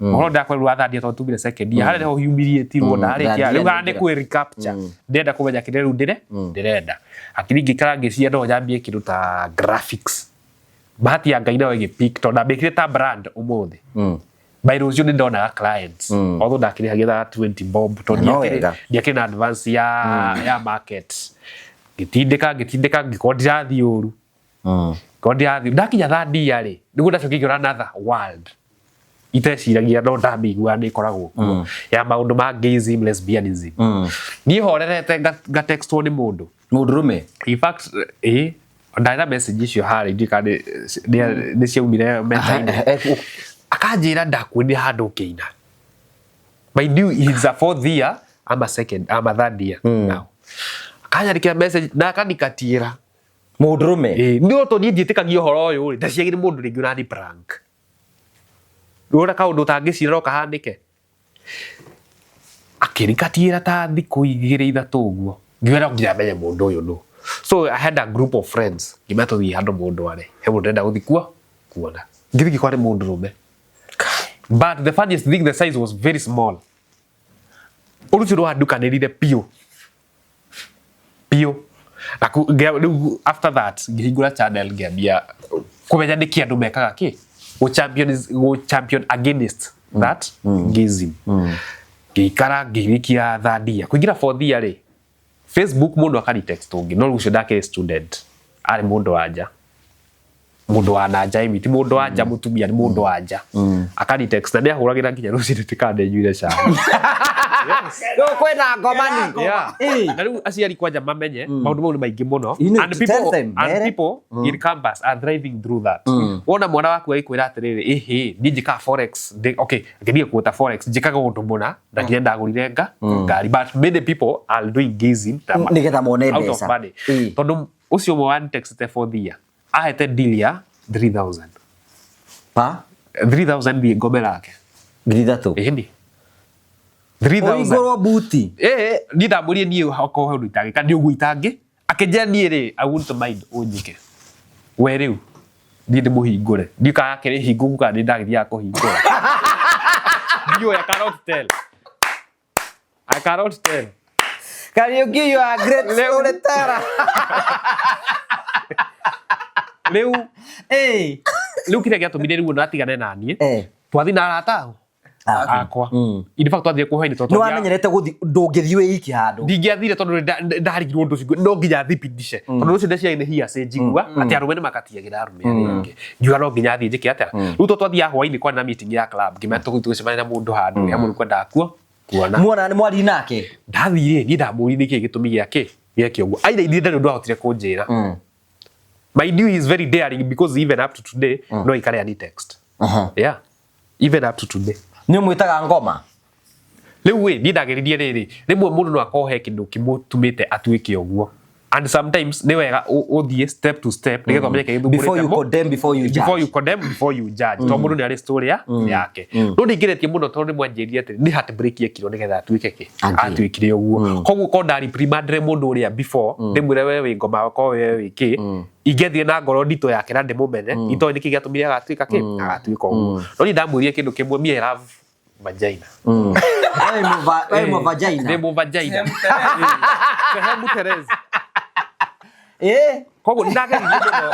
ũhoro ndakwerwo wa thandia tondũ tumire second year, harĩa nĩho humiliatirwo ndarĩkia. Third year Rĩu haha nĩ nĩingĩra. kwĩ recapture, ndĩrenda kũmenya kĩrĩa rĩu ndĩrenda. Hakiri ngĩikara ngĩciria no nyambie kĩndũ ta graphics. Bahati ya Ngai nayo ĩgĩpick, tondũ ndambĩkire ta brand ũmũthĩ, by rũciũ nĩ ndonaga clients, although ndakĩrĩhagia ta 20 bob tondũ No wega. ndiakĩrĩ na advance ya market. Ngĩtindĩka, ngĩtindĩka, ngĩkorwo ndirathiĩ ũru, ngĩkorwo ndirathiĩ. Ndakinya third year rĩ, nĩguo ndacokia ngĩona another world iteciragia no ndamĩiguaga nĩ ĩkoragwo kuo, ya maũndũ ma gayism, lesbianism. Niĩ horerete ngatextwo nĩ mũndũ. Mũndũrũme? In fact, ndarĩ na message icio harĩa, ndiũĩ kana nĩ ciaumire meta-inĩ. Akanjĩra, "Ndakuonire handũ ũkĩina." Mind you, he's a fourth year, I'm a second, I'm a third year now. Akanyandĩkĩra message na akanikatiĩra. Mũndũrũme? Ĩĩ, nĩ ũndũ niĩ ndiĩtĩkagia ũhoro ũyũ rĩ, ndaciagire mũndũ rĩngĩ ũrani prank. Ũrona kaũndũ ũtangĩcira no kahanĩke. Akĩrikatiĩra ta thikũ 2 3 ũguo, ngiuga no nginya menye mũndũ ũyũ nũ. So I had a group of friends, ngĩmera tũthiĩ handũ mũndũ arĩ he mũndũ ndĩrenda gũthiĩ kuo kuona. Ngĩthiĩ ngĩkora nĩ mũndũrũme, but the funniest thing, the size was very small. Ũndũ ũcio nĩwandukanĩrire biũ biũ. Na rĩu after that ngĩhingũra channel, ngĩambia kũmenya nĩkĩ andũ mekaga kĩ, gũ champion against that gayism. Ngĩikara ngĩrĩkia third year, kũingĩra fourth year rĩ, Facebook mũndũ akani text ũngĩ, no rĩu ũcio ndakĩrĩ student, arĩ mũndũ wa nja, mũndũ wa na nja ĩmi ti mũndũ wa nja mũtumia, nĩ mũndũ wa nja. Akani text na nĩ ahũragĩra nginya rũcinĩ tikana nyuire cai. Rĩu kwĩna ngomani. Yeah. Na rĩu aciari kwanja mamenye maũndũ mau nĩ maingĩ mũno. You need And to people, tell them, and mere. people in campus are thriving through that. Wona mwana waku agĩkwĩra atĩrĩrĩ, "Ĩhĩ, niĩ njĩkaga forex," okay, ngĩthiĩ kuota forex, njĩkaga ũndũ mũna na nginya ndagũrire ngari, but many people are doing gayism Nĩgetha mone out of mbeca. money. Tondũ ũcio ũmwe wanitextete fourth year ahete deal ya 3000. Pa. 3000 thiĩ ngome nake. 3,000? Ĩni, 3000. Ũhingũrwo buti. Niĩ ndamwĩrire niĩ okorwo he ũndũ itangĩka nĩ ũguo itangĩ. Akĩnjĩra, "Niĩ rĩ, I wouldn't mind ũnjĩke we rĩu niĩ ndĩmũhingũre." Ndiũ kana akĩrĩ hingũku kana nĩ ndagĩthiaga kũhingũra, ndiũĩ. I cannot tell, I cannot tell. Kariuki, you are a great storyteller. Rĩu kĩrĩa gĩatũmire rĩu ona atigane na niĩ, twathiĩ na arata ao. Akwa. In fact, twathire kuhwaini tondũ Nĩ wamenyerete gũthi, ndũngĩthiĩ wĩ iki handũ. Ndingĩathire tondũ ndarigirwo ũndũ ũcio, no nginya thibitice, tondũ ũcio ndeciaga nĩ hearsay, njigua atĩ arũme nĩ makatiagĩra arũme arĩa angĩ, ngiuga no nginya thiĩ njĩke atĩa. Rĩu to twathiaga hwainĩ, kwarĩ na meeting ya club, ngĩmera tũgũthiĩ tũgĩcemania na mũndũ handũ he mũndũ kwendaga kuo kuona. Muona nĩ mwari nake. Ndathire niĩ ndamũririe nĩkĩ gĩtũmi gĩake gĩake ũguo, aira ithuĩ ndarĩ ũndũ ahotire kũnjĩra. Mind you, he is very daring because even up to today no ikare ani text. Yeah, even up to today. Nĩ ũmwĩtaga ngoma? Rĩu ĩ, niĩ ndageririe rĩrĩ, rĩmwe mũndũ no akorwo he kĩndũ kĩmũtũmĩte atuĩke ũguo, and sometimes nĩ wega ũthiĩ step to step nĩgetha ũmenye kĩrĩa Before you gĩthumbũrĩte. condemn, before you judge. Before you condemn, before you judge, tondũ mũndũ nĩ arĩ story ya yake. No ndingĩretie mũno tondũ nĩ mwanjĩrire atĩ nĩ heartbreak yekirwo nĩgetha atuĩke kĩ. Angĩ. Atuĩkire ũguo. Koguo korwo ndareprimandire mũndũ ũrĩa before, ndĩmwĩre we wĩ ngoma, korwo we wĩ kĩ, ingĩathire na ngoro nditũ yake na ndĩmũmene, itoĩ nĩkĩ gĩatũmire agatuĩka kĩ, agatuĩka ũguo. No niĩ ndamwĩrire kĩndũ kĩmwe, me, I love vagina. Wewe mũ vagina. Ndĩ mũ vagina sehemu Terezi. Koguo nĩndageririe mũno.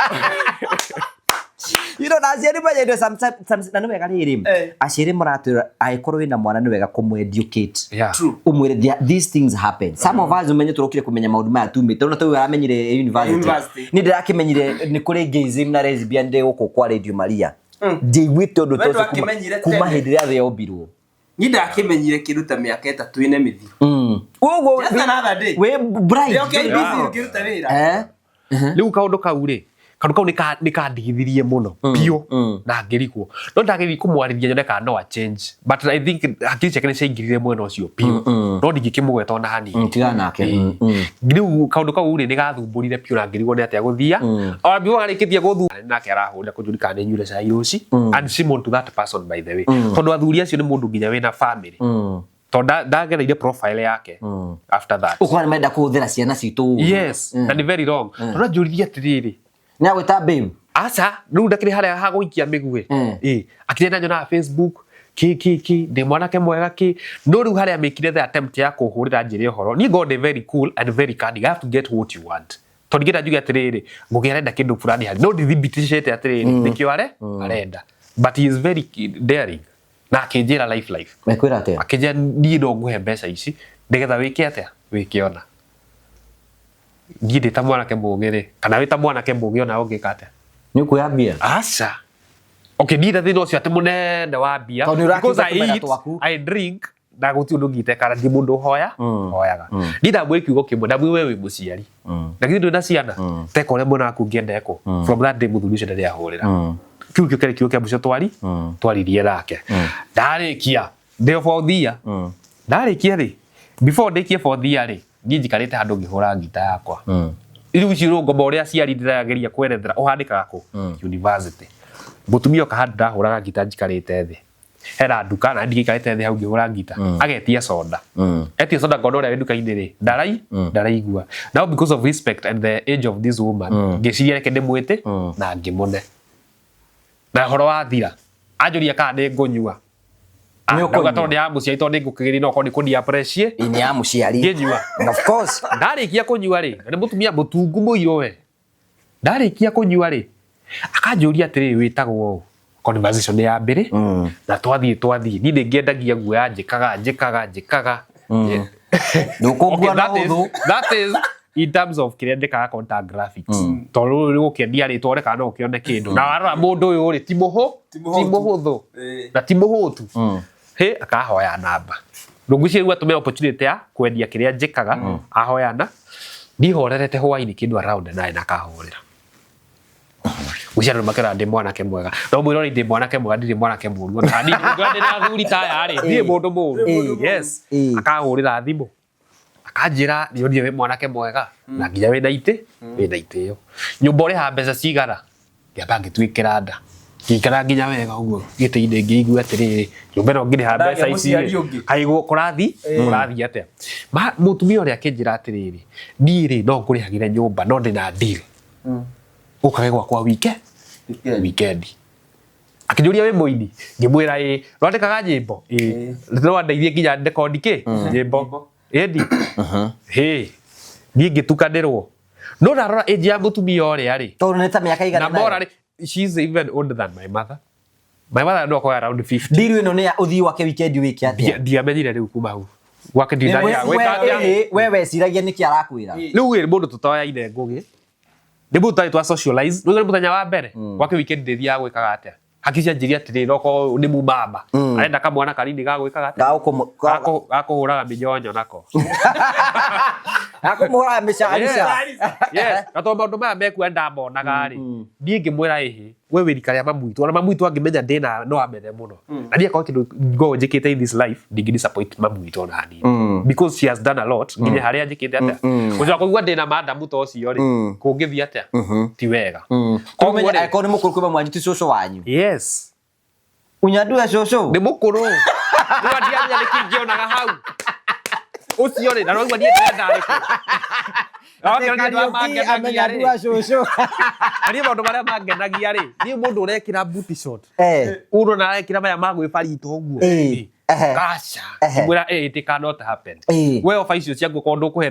Na aciari manyende na nĩ wega rĩrĩ, aciari maratwĩra angĩkorwo wĩna mwana nĩ wega kũmũ-educate. True. Umwĩre these things happen. Some of us, umenye tũrokire kũmenya maũndũ maya tumĩte ona tũu aramenyire university. University. Nĩ ndĩrakĩmenyire nĩ kũrĩ gayism na lesbian ndĩ gũkũ kwa Radio Maria. Ndiaiguĩte ũndũ We ta ũcio ndwakĩmenyire kuma tene? hĩndĩ ĩrĩa thĩ yombirwo. Niĩ ndakĩmenyire kĩndũ ta mĩaka 3 ĩna mĩthiru. Ũguo Just another day. wĩ bright. Ndĩ KBC ngĩruta wĩra. Rĩu kaũndũ kau rĩ, kaũndũ kau nĩ kandigithirie mũno biũ na ngĩrigwo, no ndagĩrĩire kũmwarĩria nyone kana no a change, but I think hakiri ciake nĩ ciaingĩrire mwena ũcio biũ, no ndingĩkĩmũgweta ona hanini. Tigana nake. Rĩu kaũndũ kau rĩ, nĩ gathumbũrire biũ na ngĩrigwo nĩ atĩa gũthia ona biũ arĩkĩtie gũthu nake arahũrĩra kũnjũria kana nĩ nyuire cai rũci, and shame on to that person, by the way, tondũ athuri acio nĩ mũndũ nginya wĩna family, tondũ ndagereire profile yake after that. Ũkona nĩ marenda kũhũthĩra ciana citũ ũru. Yes, na nĩ very wrong, tondũ anjũririe atĩrĩrĩ, Nĩ agwĩta babe? Aca, rĩu ndakĩrĩ harĩa ha gũikia mĩguĩ. Ĩ akĩrĩa ndanyonaga Facebook ki ki ki, ndĩ mwanake mwega ki, no rĩu harĩa mĩkire the attempt ya kũhũrĩra njĩre ũhoro, niĩ ngorwo ndĩ very cool and very cunning. I have to get what you want, tondũ ingĩenda njuge atĩrĩrĩ, Ngũgĩ arenda kĩndũ fulani harĩ no ndithibitĩcĩte atĩrĩrĩ nĩkĩo arenda, but he is very daring na akĩnjĩra life life. Mekwĩra atĩa? Akĩnjĩra niĩ no nguhe mbeca ici nĩgetha wĩke atĩa, wĩke ona niĩ ndĩ ta mwanake mũgĩ rĩ, kana wĩ ta mwanake mũgĩ ona ũngĩka atĩa? Nĩ ũkuoya mbia? Aca, okay, niĩ na thĩna ũcio atĩ mũnene wa mbia. Tondũ nĩ ũrakiuga Because I tũmetha eat, twaku. I drink na gũtirĩ ũndũ ngiteka, na ndi mũndũ hoya hoyaga. Niĩ ndamwĩ kiugo kĩmwe, ndamwĩ we wĩ mũciari na githĩ ndwĩ na ciana, teka ũrĩa mwana waku ũngĩenda ekwo. From that day mũthuri ũcio ndarĩ ahũrĩra. Kiu kĩo kĩarĩ kiugo kĩa mũico twaririe nake. Ndarĩkia ndĩ fourth year, ndarĩkia rĩ, before ndĩkie fourth year rĩ, niĩ njikarĩte handũ ngĩhũra ngita yakwa. Rĩu ici rũngoma ũrĩa aciari ndĩrageria kwerethera ũhandĩkaga kũ university. Mũtumia oka handũ ndahũraga ngita njikarĩte thĩ, hena nduka na ndigĩikarĩte thĩ hau ngĩhũra ngita, agetia soda. Etia soda, ngona ũrĩa wĩ nduka-inĩ rĩ, ndaraigua. Now, because of respect and the age of this woman, ngĩciria reke ndĩmwĩte na ngĩmũne na ũhoro wathira. Anjũria kana nĩ ngũnyua. Nĩ Ndauga ũkũnyua. tondũ nĩ ya mũciari, tondũ nĩ ngũkĩgĩria no okorwo nĩ kũni appreciate. Ĩ, nĩ ya mũciari. Ngĩnyua. Of course. Ndarĩkia kũnyua rĩ, na nĩ mũtumia mũtungu mũirũ we, ndarĩkia kũnyua rĩ, akanjũria atĩrĩrĩ, wĩtagwo ũ? Conversation ya mbere na twathiĩ niĩ nĩ ngĩendagia guoya, njĩkaga njĩkaga njĩkaga. Ndũkũngua Okay, na that is, ũthũ. that is in terms of kĩrĩa njĩkaga contact graphics, tondũ rĩu gũkĩendia rĩ, tuone kana no ũkĩone kĩndũ, na warora mũndũ ũyũ rĩ, ti mũhũ Ti ti mũhũtu. mũhũthũ na ti mũhũtu. Hĩ, akahoya namba ndũngwĩciria rĩu atũmĩra opportunity ya kwendia kĩrĩa njĩkaga. Ahoyana niĩ horerete hwainĩ kĩndũ around 9, akahũrĩra gwĩciria andũ makĩrora ndĩ mwanake mwega, no mwĩrore ndĩ mwanake mwega, ndirĩ mwanake mũru ona hanini. Ũngĩona ndĩ na athuri ta aya rĩ, ndirĩ mũndũ mũru. Yes. Akahũrĩra thimũ akanjĩra nĩonire wĩ mwanake mwega na nginya wĩna itĩ, wĩna itĩo, nyũmba ũrĩha mbeca cigana? Ngĩamba ngĩtuĩkĩra nda, ngĩikara nginya wega ũguo gĩtĩ-inĩ, ngĩigua atĩrĩrĩ, nyũmba ĩno ngĩrĩha mbeca Ndagĩa ici mũciari rĩ, ũngĩ. kaĩ kũrathiĩ atĩa? Mũtumia ũrĩa akĩnjĩra atĩrĩrĩ, niĩ rĩ, no ngũrĩhagĩre nyũmba, no ndĩna deal, ũkage gwakwa weekend. Akĩnjũria wĩ mũini, ngĩmwĩra ĩ, rwandĩkaga nyĩmbo, ĩ rwandeithie nginya rekondi kĩ nyĩmbo ĩndi hĩ niĩ ngĩtukanĩrwo, no ndarora age ya mũtumia ũrĩa rĩ, Tondũ nĩ ta mĩaka na igana morally she's even older than my mother. My mother no akorwo around 50. Ndiru ĩno nĩ ya ũthiĩ wake weekend wĩke atĩa? Ndiamenyire rĩu kuma hau gwake ndindagia gwĩka atĩa. We weciragia nĩkĩ arakwĩra? Rĩu ĩ mũndũ tũtoyaine ngũgĩ, nĩ mũndũ twarĩ twa socialize rĩu nĩ mũthenya wa mbere gwake weekend ndĩthiaga gwĩkaga atĩa, haki cianjirie atĩrĩrĩ, okorwo nĩ mumama arenda kamwana kanini ga gwĩkaga atĩa? Gakũhũraga mĩnyonyo nako. Gakũmũhũraga mĩcarica. Yes, na tondũ maũndũ maya mekuo ndamonaga rĩ, niĩ ngĩmwĩra ĩhĩ, we wĩ rika rĩa mamu witũ, ona mamu witũ angĩmenya ndĩna no amene mũno, na niĩ akorwo kĩndũ ngoragwo njĩkĩte in this life, ndingĩ disappoint mamu witũ ona hanini, because she has done a lot nginya harĩa njĩkĩte atĩa, gũcoka kũigua ndĩna madamu ta ũcio rĩ, kũngĩthiĩ atĩa, ti wega. Koguo Kũmenya rĩ, angĩkorwo nĩ mũkũrũ kwĩ mamu wanyu ti cũcũ wanyu. Yes. Unyandua cũcũ. Nĩ mũkũrũ rĩu, andiamenya nĩkĩ ingĩonaga hau ũcio rĩ, na noigua niĩ ndĩrenda arĩkũ. Kariũki amenyandua cũcũ. Na niĩ maũndũ marĩa mangenagia rĩ, niĩ mũndũ ũrekĩra booty short, ũrona arekĩra maya ma gwĩbarita ũguo. Gaca ngwĩra it cannot happen. We oba icio ciaku okorwo ndũkũhe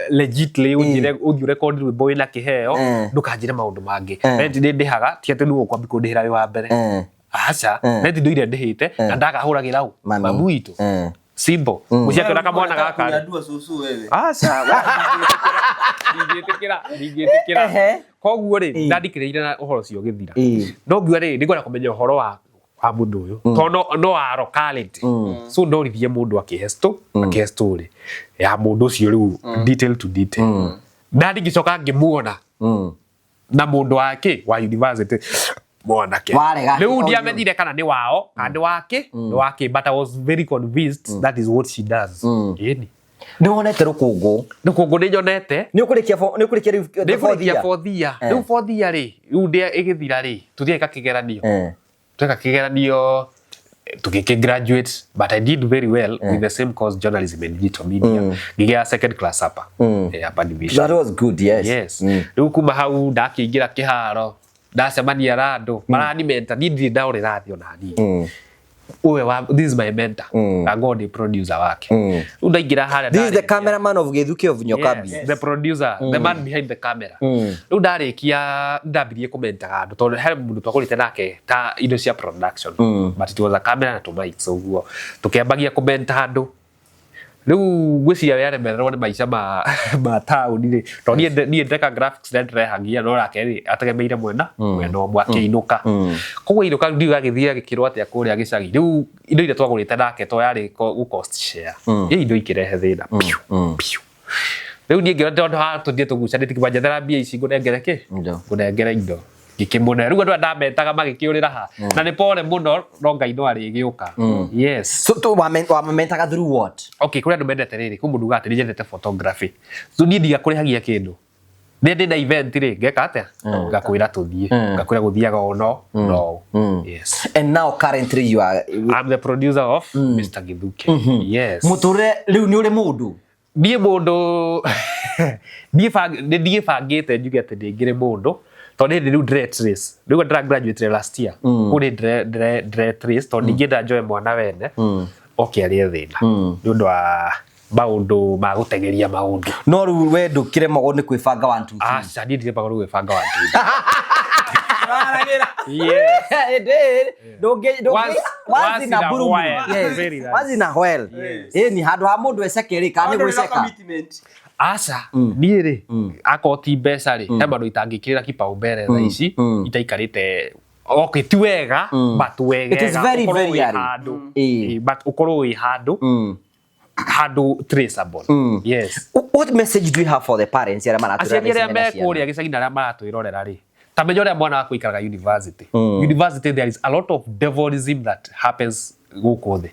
legitly, ũnjĩre ũthiĩ ũrekondi rwĩmbo wĩna kĩheo. Ndũkanjĩre maũndũ mangĩ. Rent nĩ ndĩhaga, ti atĩ nĩ ũkwambia kũndĩhĩra wĩ wa mbere. Aca, rent ndũire ndĩhĩte na ndagahũragĩra ũ? Mami. Mamu witũ. Simple mũciakĩona kamwana gaka rĩ. Kunyandua cũcũ wewe. Aca, ndingĩtĩkĩra, ndingĩtĩkĩra. Koguo rĩ, ndandikĩrĩire na ũhoro ũcio ũgĩthira. No ngiuga rĩ, nĩngwenda kũmenya ũhoro wa mũndũ ũyũ tondũ no wa locality, so ndoririe mũndũ akĩhe story ya mũndũ ũcio rĩu detail to detail, na ndingĩcoka ngĩmuona na mũndũ wake wa university mwanake. Warega. Rĩu ndiamenyire kana nĩ wao kana nĩ wake, nĩ wake, but I was very convinced that is what she does, ĩni. Nĩ wonete rũkũngũ? Rũkũngũ nĩ nyonete. Nĩ ũkũrĩkia nĩ ũkũrĩkia rĩu the fourth Nĩngũrĩkia year? Fourth year. Rĩu fourth year rĩ, rĩu ndĩa ĩgĩthira rĩ, tũthiĩ ka kĩgeranio. Tweka kĩgeranio tũgĩkĩ graduate, but I did very well with the same course, journalism and digital media, ngĩgĩa second class upper, upper division. That was good, yes. Yes. Rĩu kuma hau ndakĩingĩra kĩharo, ndacemania na andũ maranimenta, niĩ ndirĩ ndaũrĩra thĩ ona hanini. Ũyũ wa, this is my mentor, na ngorwo ndĩ producer wake. Rĩu ndaingĩra harĩa This is the ndarĩkia. cameraman of Githuki of Nyokabi. Yes, the producer, the man behind the camera. Rĩu ndarĩkia ndambirie kũmentaga andũ tondũ he mũndũ twagũrĩte nake ta indo cia production, but it was a camera na tũ mics ũguo, tũkĩambagia kũmenta andũ. Rĩu ngwĩciria we aremererwo nĩ maica ma taũni rĩ, tondũ niĩ ndeka graphics na ndĩrehagia, no nake rĩ ategemeire mwena ũmwe akĩinũka. Koguo ainũka ndiũĩ agĩthiĩ agĩkĩrwo atĩa kũrĩa gĩcagi. Rĩu indo iria twagũrĩte nake to yarĩ gũ cost share, ĩ indo ikĩrehe thĩna piu piu. Rĩu niĩ ngĩona tondũ haha tũthiĩ tũgucanĩtie, kĩmba njethera mbia ici ngũnengere kĩ? Indo. Ngũnengere indo. Ngĩkĩmũne rĩu andũ aya ndametaga magĩkĩũrĩra ha, na nĩ pore mũno, no Ngai no arĩgĩũka, yes. So to wamamentaga through what? Okay, kũrĩ andũ mendete rĩrĩ, kwĩ mũndũ ugaga atĩ nĩ nyendete photography, so niĩ ndigakũrĩhagia kĩndũ, nĩ ndĩ na event rĩ, ngeka atĩa, ngakwĩra tũthiĩ, ngakwĩra gũthiaga o no yes. And now currently you are I'm the producer of Mr. Githuke, yes. Mũtũrĩre rĩu nĩ ũrĩ mũndũ. Niĩ mũndũ niĩ nĩ ndiĩbangĩte njuge atĩ ndĩngĩrĩ mũndũ, tondũ nĩ rĩu ndĩre trace, rĩu ndĩra graduate last year, kũu nĩ ndĩre trace, tondũ ndingĩenda njoe mwana wene oke arĩe thĩna nĩ ũndũ wa maũndũ ma gũteng'eria maũndũ. No rĩu we ndũkĩremagwo nĩ kwĩbanga 1 2 3? Aca, niĩ ndiremagwo nĩ gwĩbanga 1 2. Waragĩra. Yes. Once Once in a in a blue moon. while. Yes. Very nice. Once in a while. Ĩni handũ ha mũndũ eceke rĩ, kana nĩ Ndũrĩ na gwĩceka. commitment. Aca, niĩ rĩ, akorwo ti mbeca rĩ, he maũndũ itangĩkĩrĩra kipaumbele thaa ici itaikarĩte. Okay, ti wega, but wegega. It is very, Ũkorwo very wĩ early. handũ. Ĩĩ. Ĩĩ, but ũkorwo wĩ handũ traceable, yes. What message do you have for the parents arĩa maratwĩrora Aciari thaa arĩa ici mena me ciana? kũrĩa gĩcagi na arĩa maratwĩrorera rĩ, ta menya ũrĩa mwana waku aikaraga university. University there is a lot of devilism that happens gũkũ thĩ,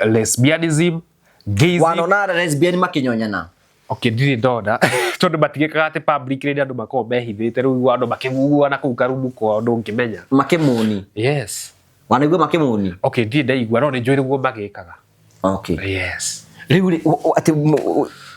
lesbianism, gayism. Wanona lesbian makĩnyonyana? Okay, ndirĩ ndona, tondũ matigĩkaga atĩ publicly, nĩ andũ makoragwo mehithĩte, rĩu andũ makĩguana kũu karumu kwao ndũngĩmenya. Makĩmũni? Yes. Wanaigua makĩmũni? Okay, ndirĩ ndaigua, no nĩ njũĩ nĩguo magĩkaga. Okay. Yes. Rĩu rĩ, atĩ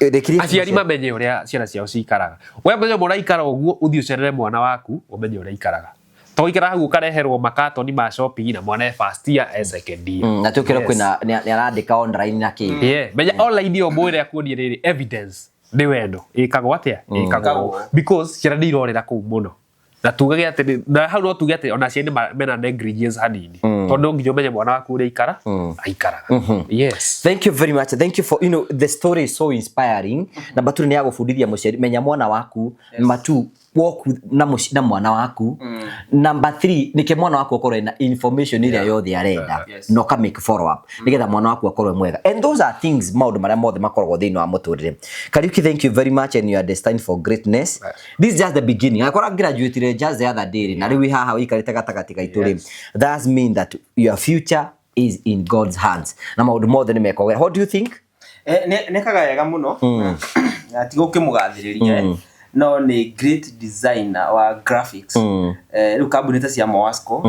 rĩkirie. Aciari mamenye ũrĩa ciana ciao cikaraga. We mũthenya ũmwe ũraikara ũguo, ũthiĩ ũcerere mwana waku ũmenye ũrĩa aikaraga, to gũikara hau ũkareherwo makatoni ma shopping na mwana e first year, e second year. Na tũkĩrwo kwĩna nĩ arandĩka online na kĩ. Yeah, menya online ĩyo mwĩre akuonie rĩrĩ evidence nĩ wendo ĩkagwo atĩa, ĩkagwo, because ciana nĩ irorĩra kũu mũno. Na tugage atĩ na hau no tuge atĩ ona aciari nĩ mena negligence hanini, tondũ no nginya ũmenye mwana waku ũrĩa aikara aikaraga. Yes. Thank you very much. Thank you for, the story is so inspiring. Number 2 nĩ ya gũbundithia mũciari, menya mwana waku. Number 2, walk with, na mwana waku. Number 3, nĩke mwana waku akorwo ena information ĩrĩa yothe arenda, na ũka make follow up nĩgetha mwana waku akorwo e mwega. And those are things, maũndũ marĩa mothe makoragwo thĩinĩ wa mũtũrĩre. Kariuki, thank you very much, and you are destined for greatness. This is just the beginning. Akora graduated just the other day, na rĩu wĩ haha ũikarĩte gatagatĩ gaitũ rĩ. That mean that your future is in God's hands. Na maũndũ mothe nĩ mekwagĩra. What do you think? Nekaga wega mũno, na ti gũkĩmũgathĩrĩria, no nĩ great designer wa graphics. Rĩu kambuni ta cia Moasco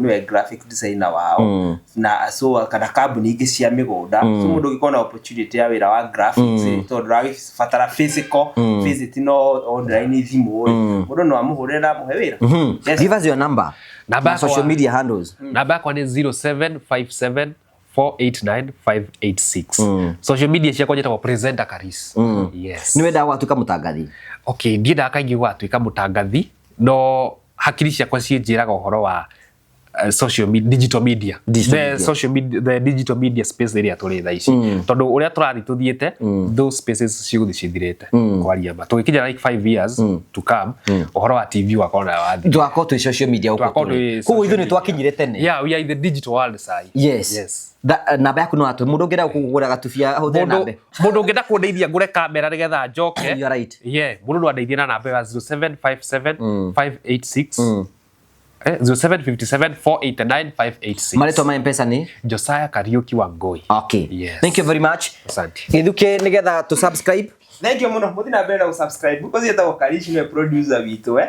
nĩwe graphic designer wao, na so kana kambuni ingĩ cia mĩgũnda. So mũndũ ũngĩkorwo na opportunity ya wĩra wa graphics, tondũ ndũragĩbatara physical visit, no online thimũ rĩ, mũndũ no amũhũrĩre na amũhe wĩra. Yes. Give us your number. Namba Na social media handles. Namba yakwa nĩ 0757 489 586. Social media ciakwa njĩtagwo Presenter Karis. Yes. Nĩ wendaga gwatuĩka mũtangathi? Okay, ndiendaga kaingĩ gwatuĩka mũtangathi, no hakiri ciakwa ciĩnjĩraga ũhoro wa social media, digital media. Digital the media. Social media, the digital media space ĩrĩa tũrĩ thaa ici, tondũ ũrĩa tũrathiĩ tũthiĩte, those spaces cigũthiĩ cithirĩte. Kwaria ma, tũgĩkinya like 5 years to come, ũhoro wa TV wakorwo na wathi. Twakorwo twĩ social media gũkũ Twakorwo tũrĩ. twĩ Koguo social ithuĩ nĩ twakinyire tene. Yeah, we are in the digital world sai. Yes. Yes. Namba yaku no atũ mũndũ ũngĩenda gũkũgũra gatubia ahũthĩre Mũndũ namba. mũndũ ũngĩenda kũndeithia ngũre kamera nĩgetha njoke. You are right. Yeah, mũndũ no andeithie na namba ya 0757 586 0757 489 586. Marĩtwa ma M-Pesa nĩ? Josiah Kariuki Wangui. Okay. Yes. Thank you very much. Asante. Gĩthuke nĩgetha tũ subscribe. Thank you mũno, mũthiĩ na mbere na gũsubscribe. Ũcio etagwo Karish, nĩwe producer witũ,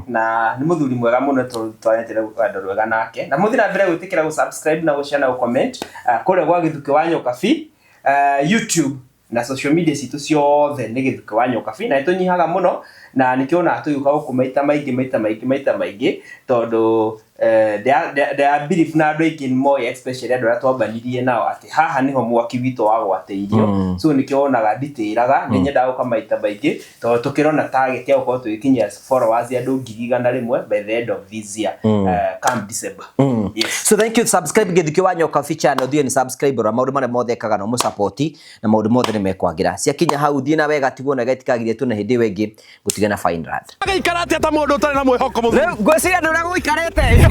na nĩ mũthuri mwega mũno, twanete rwendo rwega nake, na mũthiĩ na mbere gwĩtĩkĩra gũsubscribe na gũshare na gũcomment kũrĩa gwa Gĩthukĩ wa Nyokabi, YouTube na social media citũ ciothe nĩ Gĩthukĩ wa Nyokabi, na nĩtũnyihaga mũno, na nĩkĩo onaga tũgĩũka gũkũ maita maingĩ, maita maingĩ, maita maingĩ, tondũ there belief na andũ aingĩ nĩmoĩ, especially andũ arĩa twambanirie nao, atĩ haha nĩho mwaki witũ wagwatĩirio. So nĩkĩo wonaga nditĩraga, nĩ nyendaga gũka maita maingĩ, tondũ tũkĩrona target ya gũkorwo tũgĩkinyia followers andũ 100,000 by the end of this year, come December. Yes. So thank you, subscribe Gĩthukĩ wa Nyokabi channel, thiĩ ni subscribe ora maũndũ marĩa mothe ekaga no mũsupport, na maũndũ mothe nĩ mekwagĩra. Ciakinya hau thiĩ na wega, tigwo na gĩtikagirie tu na hĩndĩ ĩyo ĩngĩ gũtige na fine rad. Agĩikara atĩa ta mũndũ ũtarĩ na mwĩhoko mũthuri? Rĩu ngwĩciria ndũrĩa gũikarĩte.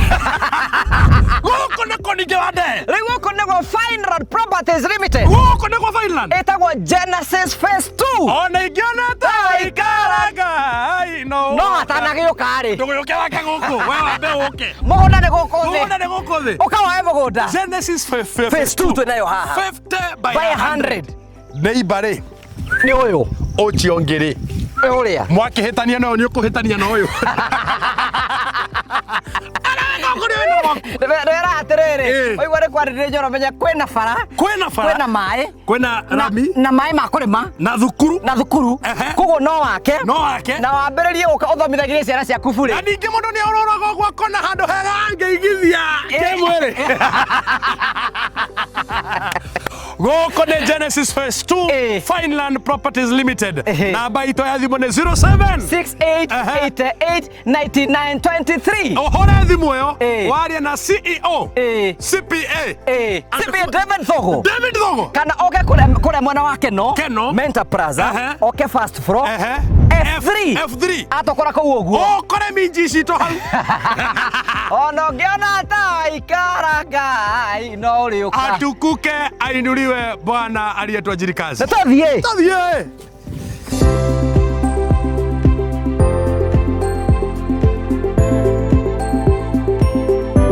Gũkũ nĩkũ ningĩ wa ndee? Rĩu gũkũ nĩguo Fine Road Properties Limited. Gũkũ nĩkũ Finland? Ĩtagwo Genesis Phase 2. Ona ingĩona ta waikara Ngai no No atanagĩũka rĩ. Ndũgĩũke wake gũkũ, we wambe ũke. Mũgũnda nĩ gũkũ thĩ. Mũgũnda nĩ gũkũ thĩ. Ũkawoe mũgũnda. Genesis Phase 2 twĩnayo haha. 50 by By 100. 100. Neighbor rĩ, Nĩ ũyũ. ũcio ũngĩ rĩ, Ũrĩa. mwakĩhĩtania na ũyũ nĩ ũkũhĩtania na ũyũ. Arĩa gũkũ nĩ wĩna waku. Ndĩrera atĩrĩrĩ, Ĩ. waigua nĩ kwarĩrĩria njoro menya kwĩna bara, Kwĩna bara, kwĩna maĩ, kwĩna rami, na maĩ ma kũrĩma, na thukuru, na thukuru. Ehe. Koguo no wake. No wake. Na wambĩrĩrie gũka ũthomithagĩrie ciana ciaku bure. Na ningĩ mũndũ nĩ orũraga ũguo akona handũ hega angĩigithia kĩmwĩrĩ. Gũkũ nĩ Genesis Phase 2, Ĩ. Fineland Properties Limited. Ehe. Namba itũ ya thimũ nĩ 07 6888 9923. Ũhũre thimũ ĩyo Ĩ. warie na CEO, Ĩ. CPA, Ĩ. CPA David Thogo. David Thogo. Kana oke kũrĩa mwena wa Keno, Keno. Mentor Plaza, Ehe. oke first floor, Ehe. F3. F3. Atokora kũu ũguo. Ũkore minji citũ hau. Ona ũngĩona ta waikara Ngai no ũrĩũka. Atukuke ainuliwe Bwana aliyetuajiri kazi. Nĩ tũthiĩ. Tũthiĩ.